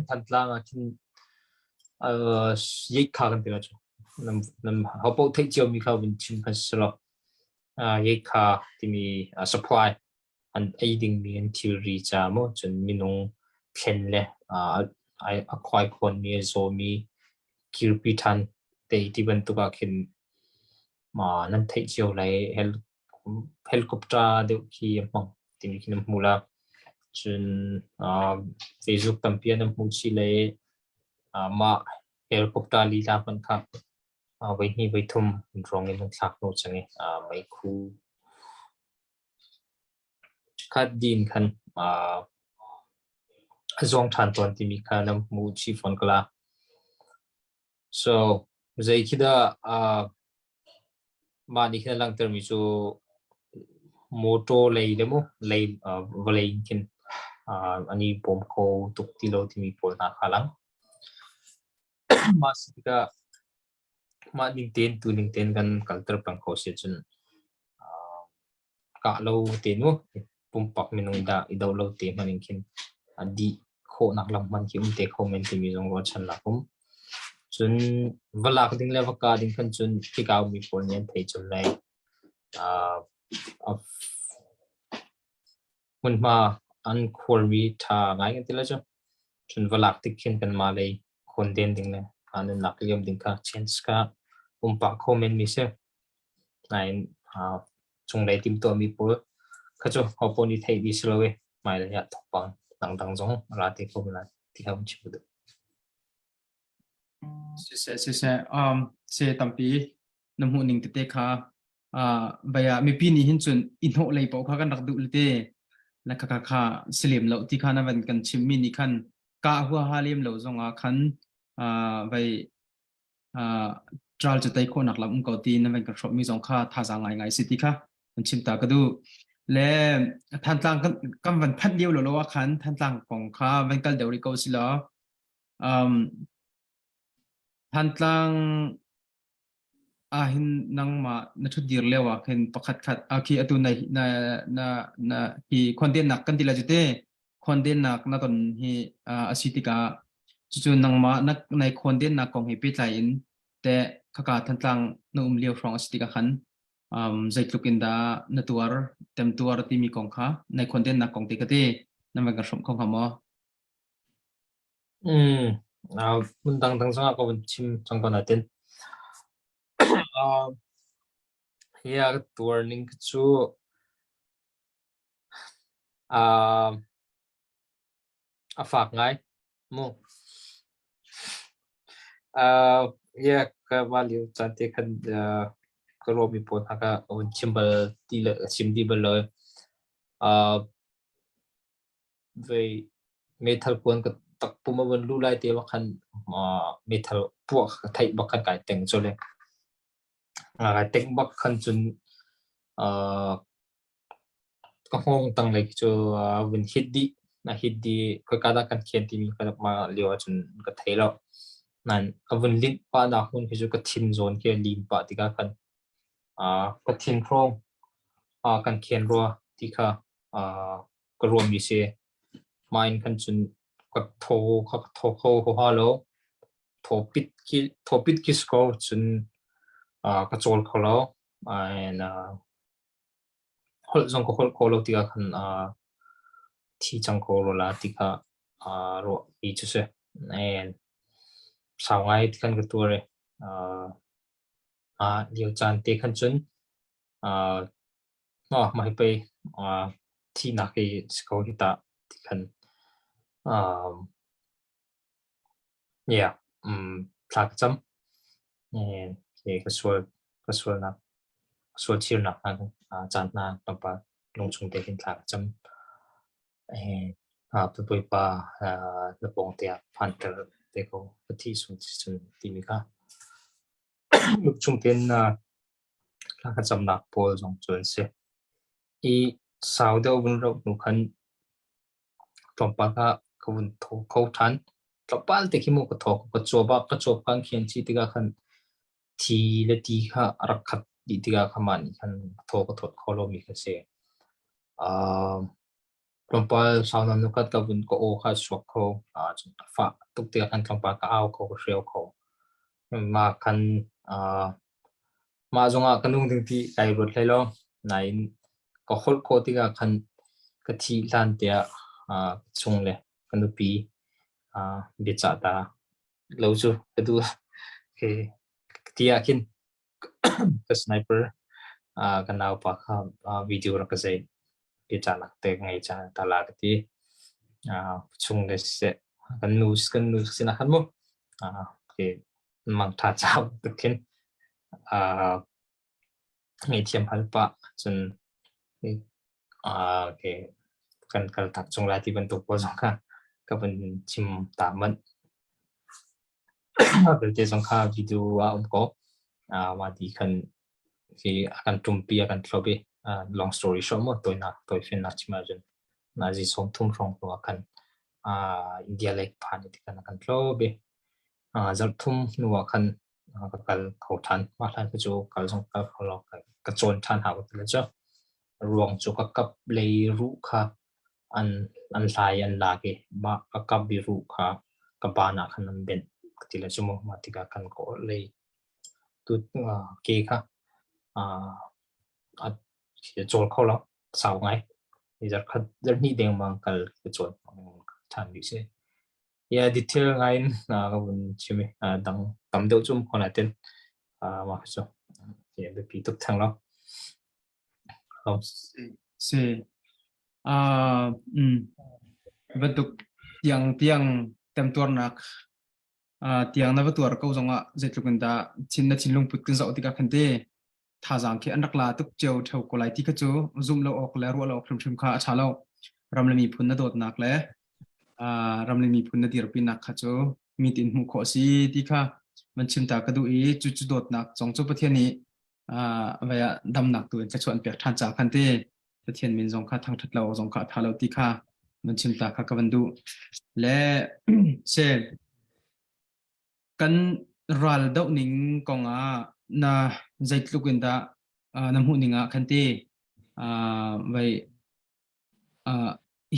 Thantlang ah khin yeikha kan ti lai cu. Nan hopaoh theih ciomi kha vun chim kha si law yeikha timi supply an ei dingmi an thilri ca maw cun minung thlen le a khuai khawnmi a zawmi kirpi ṭhan te ti bantuk ah khin nan theih cio lai. Helicopter deuh khi a hmang timi khi nan hmu la. Cun Facebook tampi ah nan hmuh chih le mah helicopter lila hmanh kha Voi hnih voi thum ruang in an thlak hnu cang i meikhu khat din khan a zuang ṭhan tawn timi kha na hmuh chih fawn ko la. So zei khi dah mah nih khin a langhtermi cu motor lei le mu lei vawlei in khin an i bawm kho tuk ti lo timi pawl hna kha a lang. Mah si tikah mah ning tein tu ning tein kan kalter peng kho si ahcun kah lo te nu pumpak minung dah i do lo te hmanh in khin a dih khawhnak lam hman khi um te kho men timi zong ruahchannak um. Cun va lak ding le va ka ding khan cun hika ummi pawl nih an thei cun lai. Hmunhma an khuarmi ṭha ngai kan ti lai cu. Cun va lak tik khin kanmah lei khawn-den ding le nunnak liam ding kha chance kha um pah kho menmi si. Nain cunglei timhtuahmi pawl kha cu hopaoh nih theih dih si lo i hmailei ah thawngpang dangdang zong a ra te kho men lai ti kha vun chim ka duh. Siseh, siseh, se tampi na hmuh ning tete kha bai ah mipi nih hin cun i hnawh lei paoh kha kan rak duh te la kha kha kha si lem lo ti kha na van kan chim mi nih khan ka huaha lem lo zong ah khan vai tral cu tei khawhnak lam um ko ti na van kan hrawh mi zong kha thazaang ngai ngai si ti kha kan chim ta ka duh le Thantlang kan van phanh lio lo lo ah khan Thantlang kong kha van kal deuh rih ko si law Thantlang Ahhin nangmah na ṭhutdir lio ah khin pakhat khat khi atu na na na na hi khuandennak kan ti lai cu te khuandennak na ton hi a si tikah cucu nangmah na nai khuandennak kong he pehtlai in teh khaka Thantlang na um lio hrawng a si tikah khan zeitluk in dah na tuar temtuar timi kong kha nai khuandennak kong te ka ti na van kan hrawmh kho hnga maw? Hmun dangdang zongah ka vun chim cang ko natin hi a ka tuar ning khi cu a fak ngai mu. Hi ka mah lio caan te khan ka ruahmi pawl hna kha ka vun chim bal ti le ka chim dih bal lo. Vei meithal kuan ka takpum a vun luh lai te bak khan meithal puah ka theih bak khan kai teng colh i kai teng bak khan cun ka hngawng tanglei khi cu a vun hit dih. A hit dih khoika dah kan khen timi ka mah lio ahcun ka thei lo. Nain a vun linh pahnak hmun khi cu ka thin zawn khi a lim pah tikah khan ka thin hrawng kan khen rua ti kha ka ruahmi si. Mah in khan cun ka thaw kha ka thaw kho huaha lo. Thawpit khi thawpit khi si ko cun ka cawl kho lo. And holh zong ka holh kho lo tikah khan thi cang ko rua la ti kha ruahmi cu si. And sau ngai ti khan ka tuar i lio caan te khan cun mah hi pei thihnak hi si ko hi tah ti khan yeah thla ka cam. Ka sual ka sualnak ka sual chirnak hna caan hna tlawmpal lungchung te khin thla ka cam. Bawipa na pawng te ah phanter te ko ka thih sung cun timi kha lungchung tein thla ka camnak pawl zong cu an si. I sau deuh vun rauh hnu khan tlawmpal ah ka vun thaw kho ṭhan. Tlawmpal te khi mu ka thaw ka cuap ah ka cuap khan khian chih tikah khan thi le ti kha a rak khat dih tikah khan mah nih khan thaw ka thawt kho lomi kha si. Tlawmpal sau nawn khat ka vun ka aw kha a chuak kho. Cun a fah tuk tikah khan tlawmpal ka au kho, ka hriau kho. Mah khan mah zongah ka nung ding ti kai ruat hlei lo. Nain ka holh khawh tikah khan ka thih hlan tiah ka chung le ka nupi biacah ta lo cu ka duh. Ti ah khin ka sniper ka naupa kha video rak ka zeih. Biacahnak te ka ngei cang ta la ka ti. Chung le siseh kan nu kan nu sinah khan mu mangtha cau tuk khin. Ngaihthiam hal pah cun okay, kan kal tak chung lai ti bantuk pawl zong kha ka van chim ta manh. Belte zong kha video ah um ko. Mah ti khan khi a kan ṭumpi a kan thlop i long story short mu tawinak tawifiannak chim ahcun nazi 30 hrawng hnu ah khan India lei phan i tikhan a kan thlop i zarh thum hnu ah khan ka kal kho ṭhan. Mah hlan cu kal zong kal kho lo ka cawn ṭhan hau ka ti le cu. Ruang cu ka kap lei ruh kha an an hlai an lak i mah ka kap i ruh kha ka ban ah khan an benh ka ti le cu mu. Mah tikah khan ka orhlei tu ke kha a cawl kho lo sau ngai. Zarh khat zarh hnih dengmang kal ka cawn ṭhan rih si. Yeah, detail ngai in ka vun chim i dang tam deuh cu um ko nain mah cu biapi tuk theng lo. Si. Bantuk tiang tiang temtuarnak tiang na va tuar ko zongah zeitluk in dah thin na thinlung put kan zoh tikah khan te thazaang khi an rak la tuk cio theo ko lai ti kha cu zumh lo awk le ruah lo awk hrimhrim kha a ṭha lo. Ram le miphun na dawtnak le ram le miphun na dirpinak kha cu mi tin hmuh khawh a si ti kha van chim ta ka duh i cu cu dawtnak zong cu Pathian nih vai ah damnak tu in thluachuah an pek ṭhan caah khan ti Pathian min zong kha thangṭhat lo zong kha a ṭha lo ti kha van chim ta kha ka van duh. Le se Kan ral doh ning kong ah na zeitluk in dah na hmuh ning ah khan ti vai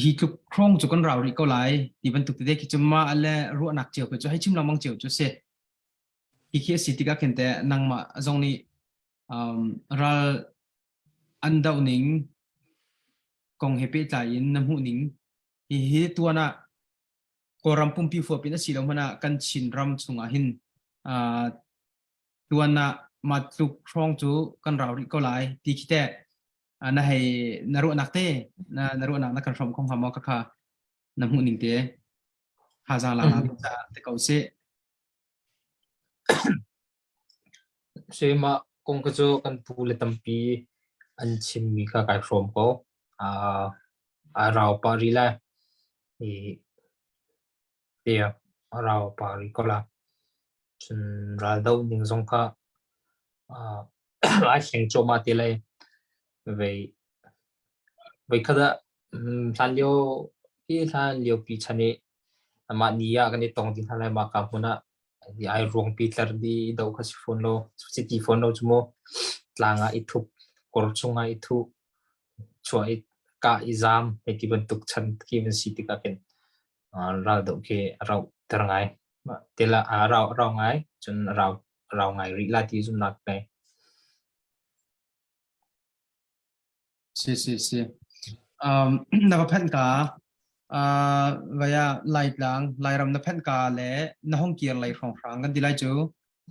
hi tluk hrawng cu kan rau rih ko lai ti bantuk tete khi cu mah le ruahnak cio khi cu hei chim lengmang cio cu si. Hi khi a si tikah khin teh nangmah zong nih ral an doh ning kong he pehtlai in na hmuh ning hihi tuan ah Kawlram pumpi huap in a si lo hmanh ah kan Chin ram chungah hin tuan ah mah tluk hrawng cu kan rau rih ko lai ti khi teh na hei na ruahnak te na na ruahnak na kan hrawm kho hnga maw ka kha na hmuh ning te thazaang la la te ko sih. Si mah kong kha cu kan pu le tampi an chimmi kha kai hrawm ko. A rau pah rih lai. I tiah a rau pah rih ko la. Cun raldoh ning zong kha ai thleng cuahmah te lai. Vei voikhat ah hlanlio hi hlanlio pi chan i mah ni ah kan i tong ti hna lai mah ka hmun ah Ai ruangpi tlar dih i doh kha si fawn lo. Si ti fawn lo cu mu. Tlang ah i thup, kawr chungah i thuh, chuah i kah i zaam hei ti bantuk chan khi van si tikah khin raldoh khi a rauhter ngai. Tila a rau, rau ngai, cun a rau, rau ngai rih la ti zumhnak ka ngei. Si si si. Na va phanh ka vaya Laitlang Lairam na phanh ka le na hong kir lei hrawnghrang kan ti lai cu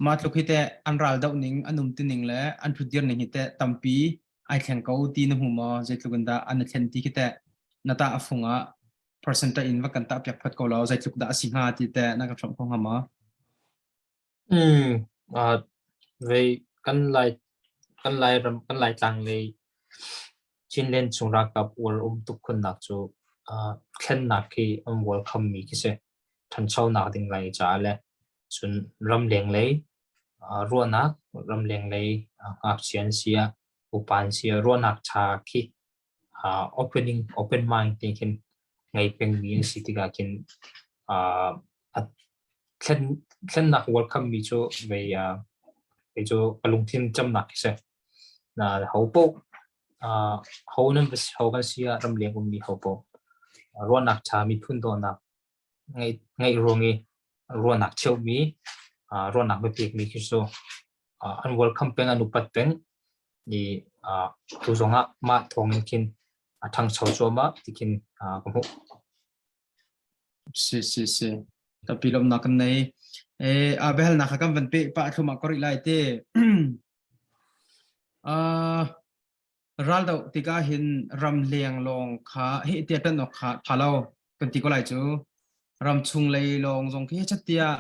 mah tluk hi teh an ral doh ning an um ning le an thutdir ning hi teh tampi ai thleng ko ti na hmu maw zeitluk in dah an thlen ti khi teh na ta a fung ah percentage in va kan ta piak phat ko lo zeitluk dah a si hnga ti teh na kan hrawmh kho hnga maw? Vei kan Lai kan Lairam kan Laitlang lei Chinland chung ralkap uar um tuk khunnak cu thlennak khi an welcome mi khi si. Ṭhanchonak ding lai caah le cun ramleng lei ruahnak ramleng lei ngakchia an si ah upa an si ah ruahnak ṭha khi opening open mind te khin ngei pengmi an si tikah khin a thlen thlennak welcome mi cu vei kei cu ka lungthin camnak khi si. Na ho paoh ho nan va ho kan si ah ramleng ummi ho paoh ruahnak ṭha miphun dawtnak ngeih ruang i ruahnak cheuhmi ruahnak biapekmi khi cu an welcome peng an upat peng i tu zongah mah thawng in khin a ṭhangcho cuahmah ti khin ka hmuh. Si si si. Tapi lawmnak kan nei. Eh a biahalnak kha kan van peh pah thlumah ko rih lai te. Raldoh tikah hin ramleng lawng kha heh tiah ṭanh awk kha ṭha lo kan ti ko lai cu. Ramchung lei lawng zong khi chat tiah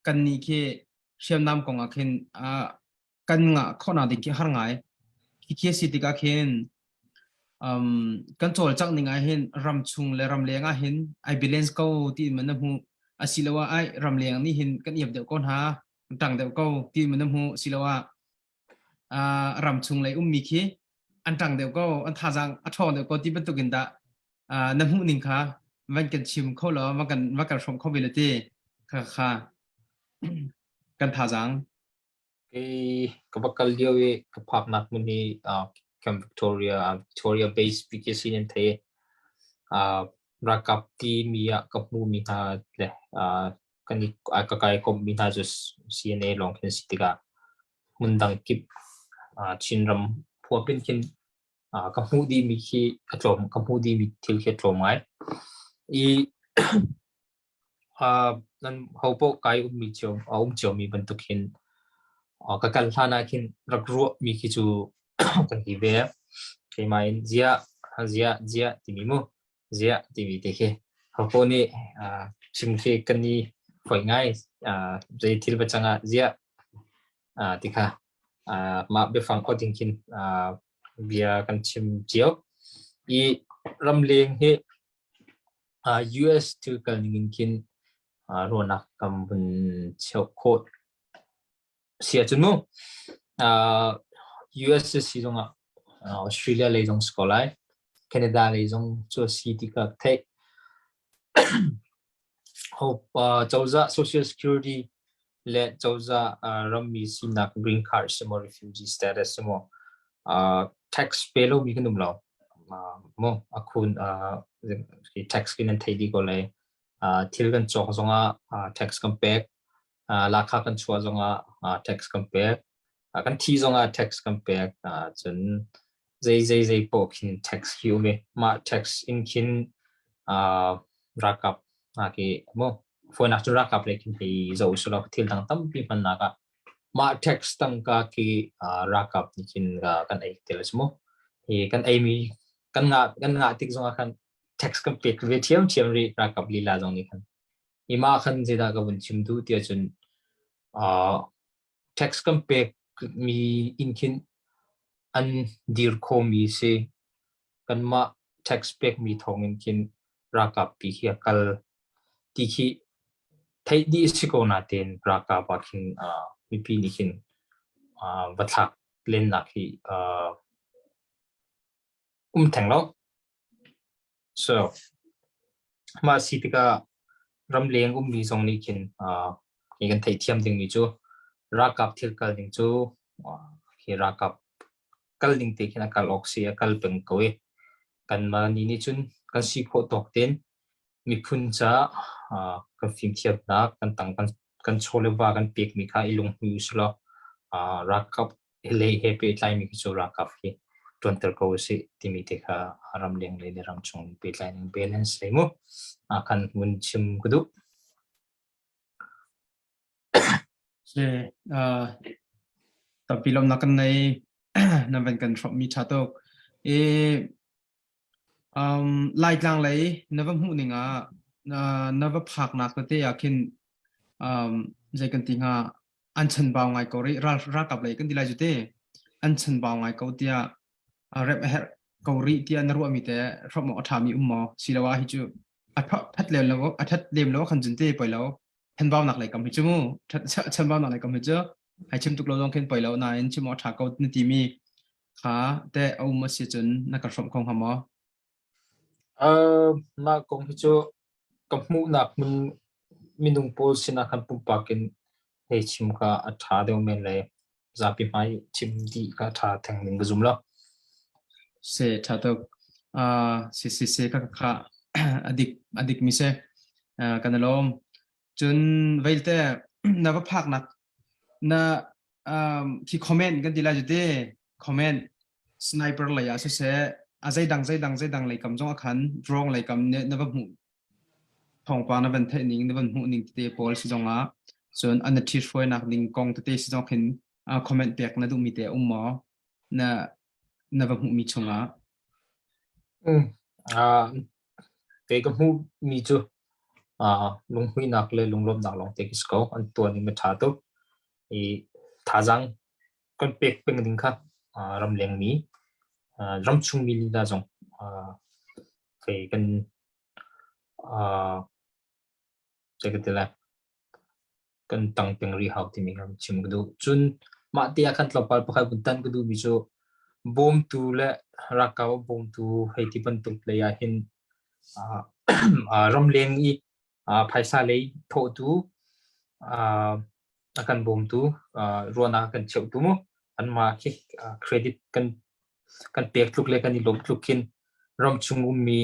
kannih khi hriamnam kong ah khin. Kan ngah khawhnak ding khi har ngai. Khi khi a si tikah khin kan cawlcangh ning ah hin ram chung le ram leng ah hin ai balance ko ti man na hmuh asiloah ai ram leng nih hin kan iap deuh ko hna tang deuh ko ti man na hmuh asiloah ram chung lei ummi khi an tang deuh ko an thazaang a ṭhawng deuh ko ti bantuk in dah na hmuh ning kha van kan chim kho law van kan hrawm kho ve la ti kha kha kan thazaang. Kei ka va kal lio i ka phaknak hmun hi Camp Victoria, Victoria Base PKC nan thei. Ralkap timi ah ka hmuhmi hna le kan i ka kai komhmi hna cu CNA lawng khin si tikah hmundang kip Chinram huap in khin ka hmuh dihmi khi a tlawm, ka hmuh dihmi thil khi a tlawm ngai. I Nan hopaoh kai ummi cio a um ciomi bantuk hin ka kal hlan ah khin rak ruahmi khi cu kan ti ve. Keimah in ziah, ziah, ziah timi mu, ziah timi te khi hopaoh nih chim khi kan i foih ngai. Zei thil va cang ah ziah ti kha mah biafang awt in khin bia kan chim cio. I ramleng hi US thil kal ning in khin ruahnak kan vun cheuh khawh si ahcun mu US si zongah Australia lei zong si ko lai, Canada lei zong cu a si ti ka theih. Cozah Social Security le cozah rammi sinak green card si maw refugee status si maw tax pe lomi kan um lo. Mu a khun tax kin an thei dih ko lai. Thil kan cawk zongah tax kan pek. Lakha kan chuah zongah tax kan pek. Kan thi zongah tax kan pek. Cun zei zei zei poh khin tax hi um i mah tax in khin ralkap hna khi mu fawinak cu ralkap lei khin hei zoh usih law thil dang tampi hmannak ah mah tax tangka khi ralkap nih khin kan ei tel a si mu. Hi kan eimi kan ngah tik zongah khan tax kan pek ve ṭhiamṭhiam rih ralkap lila zong nih khan. Hi mah khan zeidah ka vun chim duh tiah cun tax kan pek mi in khin an dir khomi si. Kanmah tax pekmi thawng in khin ralkap pi khi a kal ti khi theih dih si ko natein ralkap ah khin mipi nih khin va thlak lennak hi um theng lo. So mah si tikah ramleng ummi zong nih khin hi kan theihthiam dingmi cu ralkap thil kal ding cu hi ralkap kal ding te khin a kal awk si a kal peng ko i kanmah nih nih cun kan si khawh tawk tein miphun caah kan fimthiamnak kan tang kan kan chaw le va kan pekmi kha i lunghmui usih law ralkap lei he pehtlaimi khi cu ralkap hi ṭuanter ko usih timi te kha ramleng lei le ramchung pehtlai ning balance lei mu khan vun chim ka duh. Se tampi lawmnak kan nei na van kan hrawmh mi ṭha tuk. E Laitlang lei na va hmuh ning ah na va phaknak tete ah khin zei kan ti hnga an chanbau ngai ko rih ralkap lei kan ti lai cu te an chanbau ngai ko tiah rep a herh ko rih tiah na ruahmi te hrawmh awk a ṭhami um maw siloah hi cu a ṭhat lem lo a ṭhat lem lo khan cun te poi lo chanbaunak lei kam hi cu mu chanbaunak lei kam hi cu hai chim tuk lo zong khin poi lo nain chim awk a ṭha ko na timi kha teh a um a si cun na ka hrawmh kho hnga maw? Mah kong hi cu ka hmuhnak hmun minung pawl sinah khan pumpak in hei chim kha a ṭha deuh men le zapi hmai chim dih kha ṭha theng ding ka zum lo. Se ṭha tuk. Si si si ka kha adik adik mi se kan i lawm. Cun veilte na va phaknak na khi comment kan ti lai cu te comment sniper lei ah siseh a zeidang zeidang zeidang lei kam zong ah khan drone lei kam ne na va hmuh thawngpang na van theih ning na van hmuh ning tete pawl si zong ah cun an na ṭhithruainak ding kong tete si zong khin comment pek na duhmi te um maw na na va hmuhmi chungah? Kei ka hmuhmi cu lunghmuihnak le lunglawmhnak lawngte khi si ko. An tuan ning a ṭha tuk. I thazaang kan pek peng ding kha ramleng mi ramchung mi lila zong kei kan zei ka ti lai kan tang peng rih hau timi kha chim ka duh. Cun mah te ah khan tlawmpal pakhat vun tan ka duhmi cu bawmtu le ralkap a bawmtu hei ti bantuk lei ah hin ramleng i phaisa lei thawhtu a kan bawmtu ruahnak a kan cheuhtu mu anmah khi credit kan kan pek tluk le kan i lawmh tluk khin ramchung ummi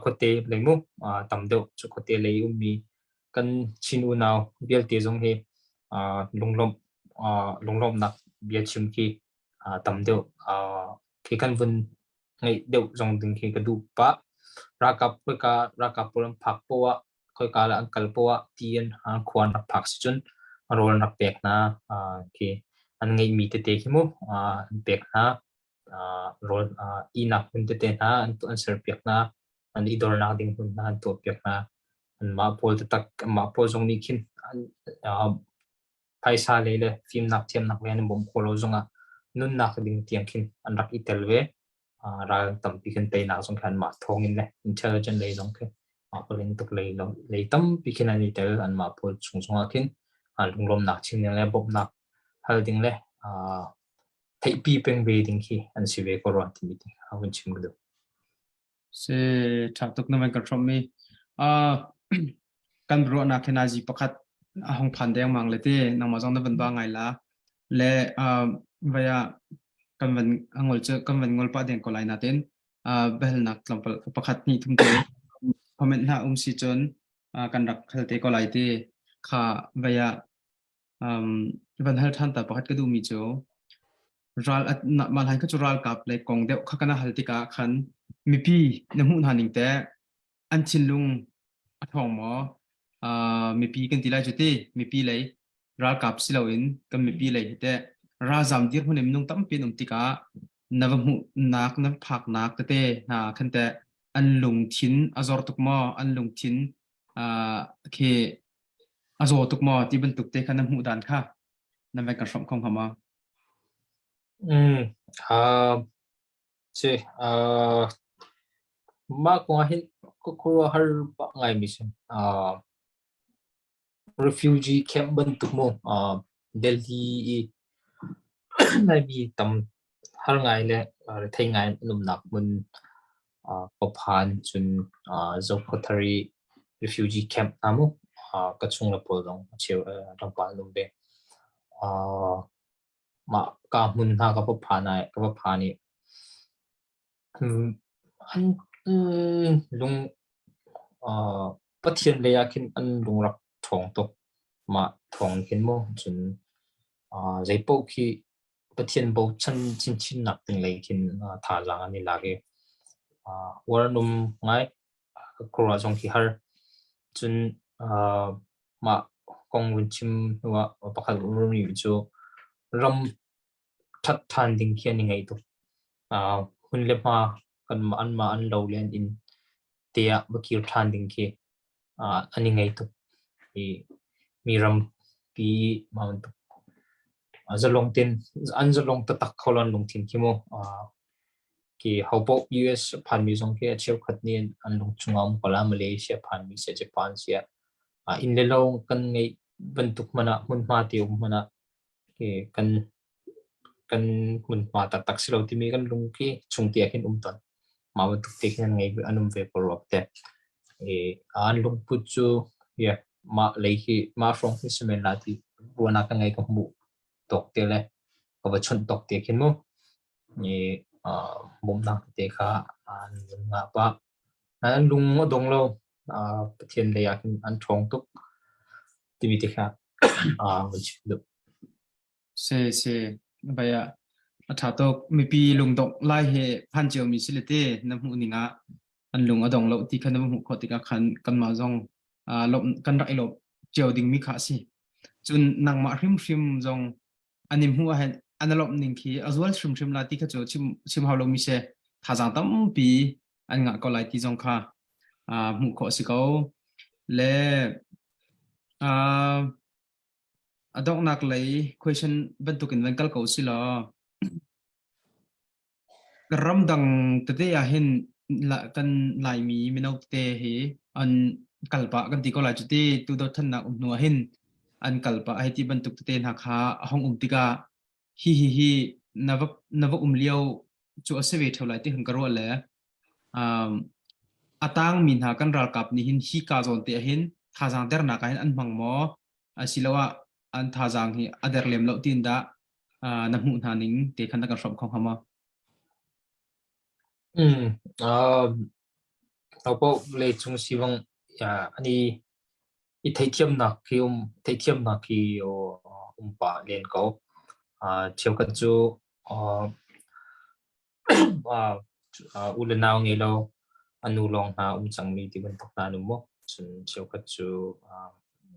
khuate lei mu tam deuh cu khuate lei ummi kan Chin unau vialte zong hi lunglawmh lunglawmhnak bia chim khi tam deuh khi kan vun ngeih deuh zong ding khi ka duh pah. Ralkap khoika ralkap pawl an phak poah ah khoika le an kal poah ah ti in an khua an rak phak si cun rawl an rak pek hna khi an ngeihmi tete khi mu an pek hna rawl ihnak hmun tete hna an serpiak hna an i dornak ding hmun hna an tuahpiak hna. Anmah pawl taktak anmah pawl zong nih khin phaisa lei le fimnak thiamnak lei an i bawmh khawh lo zongah nunnak ding tiang khin an rak i tel ve. Ral tampi khin teinak zong khan mah thawng in le intelligent lei zong khi mah paling tuk lei lei tampi khin an i tel anmah pawl chung zongah khin lunglawmnak chim ding le bawmhnak hal ding le theihpi peng ve ding khi an si ve ko rua timi te a vun chim ka duh. Si ṭha tuk na van kan hrawmh mi. Uh, kan ruahnak hi nazi pakhat a hong phan dengmang le te nangmah zong na van ba ngai la le uh, vaya kan van ngol cu kan van ngol pa deng ko lai natin uh, behalnak tlawmpal pakhat hnih thum te comment hna um si cun uh, kan rak hal te ko lai te kha vaya Um, van hal ṭhan ta pakhat ka duhmi cu ral mah lai kha cu ralkap le kong deuh kha kana hal tikah khan mipi na hmuh hna ning te an thinlung a ṭhawng maw? Uh, mipi kan ti lai cu ti mipi lei ralkap si loin kan mipi lei hi teh ralzam dirhmun in minung tampi an um tikah na va hmuhnak na va phaknak tete hna khan teh an lungthin a zor tuk maw? An lungthin uh, khi A zaw tuk maw ti bantuk te kha na hmuh dan kha na van kan hrawmh kho hnga maw? Mm, uh, si, uh, mah kong ah hin ka khuaruahhar pah ngaimi si. Uh, refugee camp bantuk mu, uh, Delhi i Laimi tam har ngai le rethei ngai an umnak hmun Kawphan cun Zokhawthar i refugee camp hna mu ka chungle pawl zong a cheu tlangpal an um ve. Mah ka hmun hna ka va phan i ka va phan i An lung Pathian lei ah khin an lung rak ṭhawng tuk. Mah thawng khin maw cun zeipaoh khi Pathian bochan chinchinnak ding lei khin thazaang an i lak i uar an um ngai. Ka khuaruah zong khi har. Cun mah kong vun chim hnuah pakhat rih cu ram ṭhat ṭhan ding khi an i ngaih tuk. Hmun le hma kanmah anmah an lo le an inn te ah va kir ṭhan ding khi an i ngaih tuk. I mi rampi mah bantuk zalong tein an zalong taktak kho lo an lungthin khi mu. Khi hopaoh US a phanmi zong khi a cheukhat nih an lung chungah um ko la Malaysia phanmi siah Japan siah inn le lo kan ngeih bantuk hmanh ah hmunhma te um hmanh ah kan kan hmunhma taktak si lo timi kan lung khi chung te ah khin um tawn. Mah bantuk te khin an ngei an um ve ko rua te. I an lungput cu yeah, mah lei hi mah hrawng hi si men la ti ruahnak ka ngei ka hmuh tawk te le ka va chawnh tawk te khin mu. I bawmhnak tete kha an ngah pah. An lung a dong lo. Pathian lei ah khin an ṭhawng tuk timi te kha van chim duh. Si si bai ah a ṭha tuk. Mipi lungdongh lai he phan ciomi si le te na hmuh ning ah an lung a dong lo ti kha na va hmuh khawh tikah khan kanmah zong lawmh kan rak i lawmh cio dingmi kha a si. Cun nangmah hrimhrim zong an i hmuh ahhin an i lawmh ning khi a zual hrimhrim la ti kha cu chim chim hau lomi si. Thazaang tampi an ngah ko lai ti zong kha hmuh khawh a si ko. Le uh, A donghnak lei question bantukin van kal ko si law ramdang tete ah hin kan Laimi mino tete hi an kal pah kan ti ko lai cu ti tu dothlannak um hnu ah hin an kal pah hei ti bantuk tete hna kha a hong um tikah hi hi hi na va na va um lio cu a si ve ṭheo lai ti hun ka ruah le um, a tangmi hna kan ralkap nih hin hi ka zawn te ah hin thazaang dernak ah hin an hmang maw asiloah an thazaang hi a der lem lo tiin dah na hmuh hna ning te khan na kan hrawmh kho hnga maw? Mm, uh, Taupo leicung sivang an i i theihthiamnak khi um theihthiamnak khi um pah len ko. Cheukhat cu u le nau ngei lo a nu lawng hna um cangmi ti bantuk hna an um mu. Cun cheukhat cu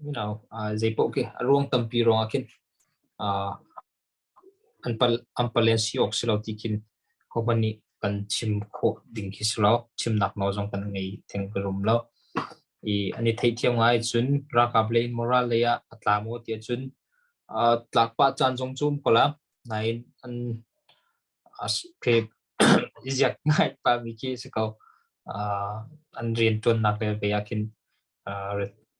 you know, zeipaoh khi a ruang tampi ruangah khin An pal an palen si awk si lo ti khin hohmanh nih kan chim khawh ding khi si lo. Chimnak nawl zong kan ngei theng ka rum lo. I an i theihthiam ngai cun ralkap lei in moral lei ah a tla maw ti ahcun uh, tlak pah caan zong cu um ko la. Nain an khi i ziak ngai pahmi khi si ko. Uh, an rian ṭuannak le ve ah khin uh,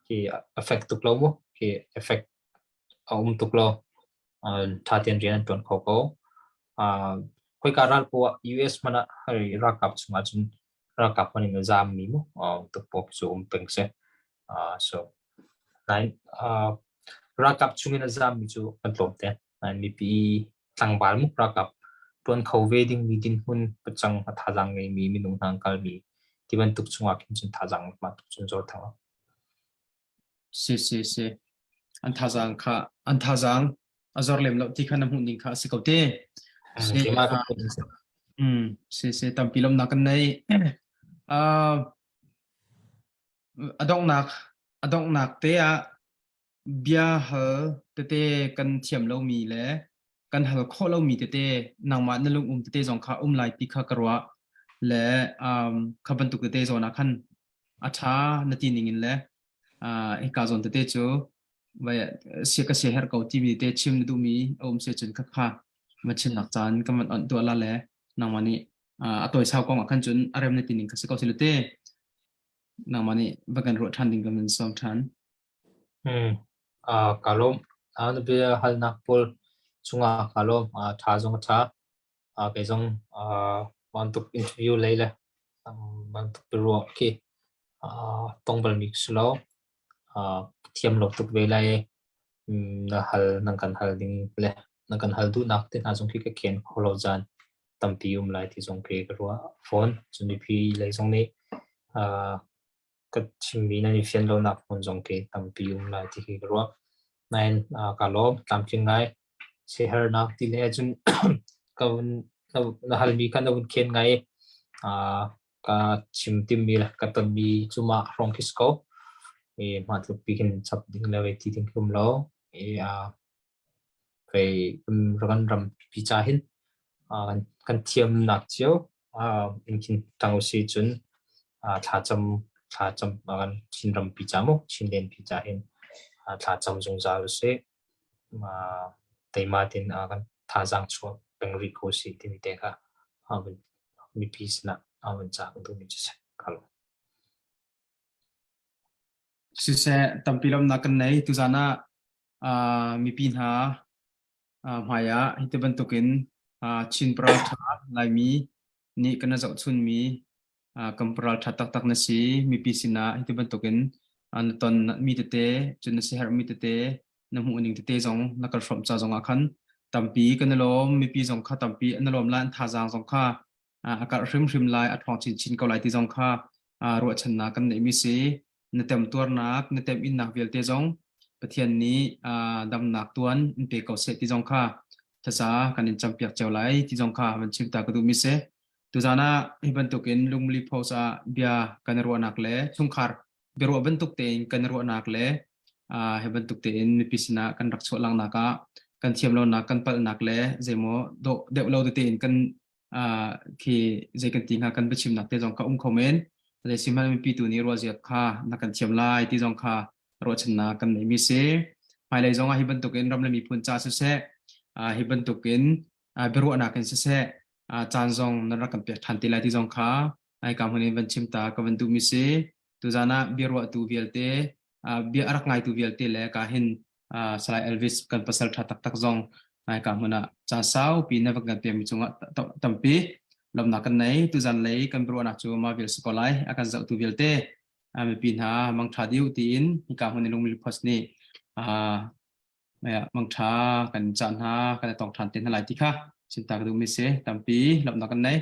khi affect tuk lo mu. Khi effect a um tuk lo. Ṭha tein rian an ṭuan kho ko. Khoika ral poah US hmanh ah ralkap chungah cun ralkap hmanh in a zaammi mu tukpawp cu um peng si. So nain ralkap chungin a zaammi cu kan tlawm te. Nain mipi tlangval mu ralkap ṭuan kho ve dingmi dinhmun pacang a thazaang ngeimi minung hna an kalmi ti bantuk chungah khin cun thazaang mah tuk cun zor thang. Si si si. An thazaang kha an thazaang a zor lem lo ti kha na hmuh ning kha a si ko te. Si, Keimah ka phun si. Si si tampi lawmnak kan nei. Uh, a donghnak a donghnak te ah bia hal tete kan thiam lomi le kan hal khawh lomi tete nangmah na lung um tete zong kha um lai ti kha ka ruah le um, kha bantuk tete zawn ah khan a ṭha na ti ning in le uh, hika zawn tete cu vai sia ka sia her ko timi te chim na duhmi a um se cun kha kha ma chimnak caan kan van on tuah la le nangmah nih a tawi sau kong ah khan cun a rem na ti ning kha si ko si le te nangmah nih va kan ruah ṭhan ding kan van sawm ṭhan. Hmm. Ka lawm. Na bia halnak pawl chungah ka lawm. Ṭha zong a ṭha. Kei zong bantuk interview lei le bantuk biaruah khi tong balmi ka si lo. Thiam lo tuk ve lai i na hal nan kan hal ding le nan kan hal duhnak te hna zong khi ka khen kho lo caan tampi um lai ti zong khi ka ruah fawn. Cun mipi lei zong nih ka chimmi nan i fian lonak hmun zong khi tampi um lai ti khi ka ruah. Nain kaa lawm, tlamtling ngai. Siaherhnak ti le ahcun ka vun na halmi kha na vun khen ngai i ka chim timmi le ka tonmi cu mah hrawng khi si ko. I mah tluk pi khin chap ding le vei ti ding khi um lo. I Kei kan rampi ca hin kan thiamnak cio in khin ṭang usih cun thlacam thlacam kan Chin rampi ca mu Chinland pi ca hin thlacam zungzal usih. Teima tein kan thazaang chuah peng rih ko usih timi te kha mipi sinah van ca kan duhmi cu si. Ka lawm. Siseh, tampi lawmhnak kan nei. Tuzaan ah mipi hna hmai ah hiti bantukin Chin paralṭha Laimi nih kan i zohchunmi kan paralṭha taktak na si. Mipi sinah hiti bantukin na ton mi tete, cun na siaherhmi tete, na hmuhning tete zong na kan hrawmh ca zongah khan tampi kan i lawm. Mipi zong kha tampi an i lawm lai, an thazaang zong kha a karh hrimhrim lai, a ṭhawng chinchin ko lai ti zong kha ruahchannak kan neihmi si. Na temtuarnak, na teminnak vialte zong Pathian nih damnak tuan in pe ko seh ti zong kha thaza kan in campiak cio lai ti zong kha van chim ta ka duhmi si. Tuzaan ah hi bantukin Lungmuli Post ah bia kan i ruahnak le chungkhar biaruah bantuk tein kan i ruahnak le hi bantuk tein mipi sinah kan rak chuah langnak ah kan thiam lonak kan palhnak le zeimaw dawh deuh lo tete in kan khi zei kan ti hnga kan biachimnak te zong kha um kho men zei sihmanh mipi tu nih ruahzia kha na kan thiam lai ti zong kha ruahchannak kan neimi si. Hmailei zong ah hi bantukin ram le miphun ca siseh, hi bantukin biaruahnak in siseh, caan zong nan rak kan pek ṭhan te lai ti zong kha hika hmun in van chim ta ka van duhmi si. Tuzaan ah biaruahtu vialte, bia a rak ngaitu vialte le ka hin Salai Elvis kan pasal ṭha taktak zong hika hmun ah caan saupi na van kan pekmi cungah tampi lawmhnak kan nei. Tuzaan lei kan biaruahnak cu mah vial si ko lai. A kan zohtu vialte mipi hna mangṭha dih tiin hika hmun in Lungmili Post nih mangṭha kan cah hna kan i tong ṭhan te hna lai ti kha chim ta ka duhmi si. Tampi lawmhnak kan nei.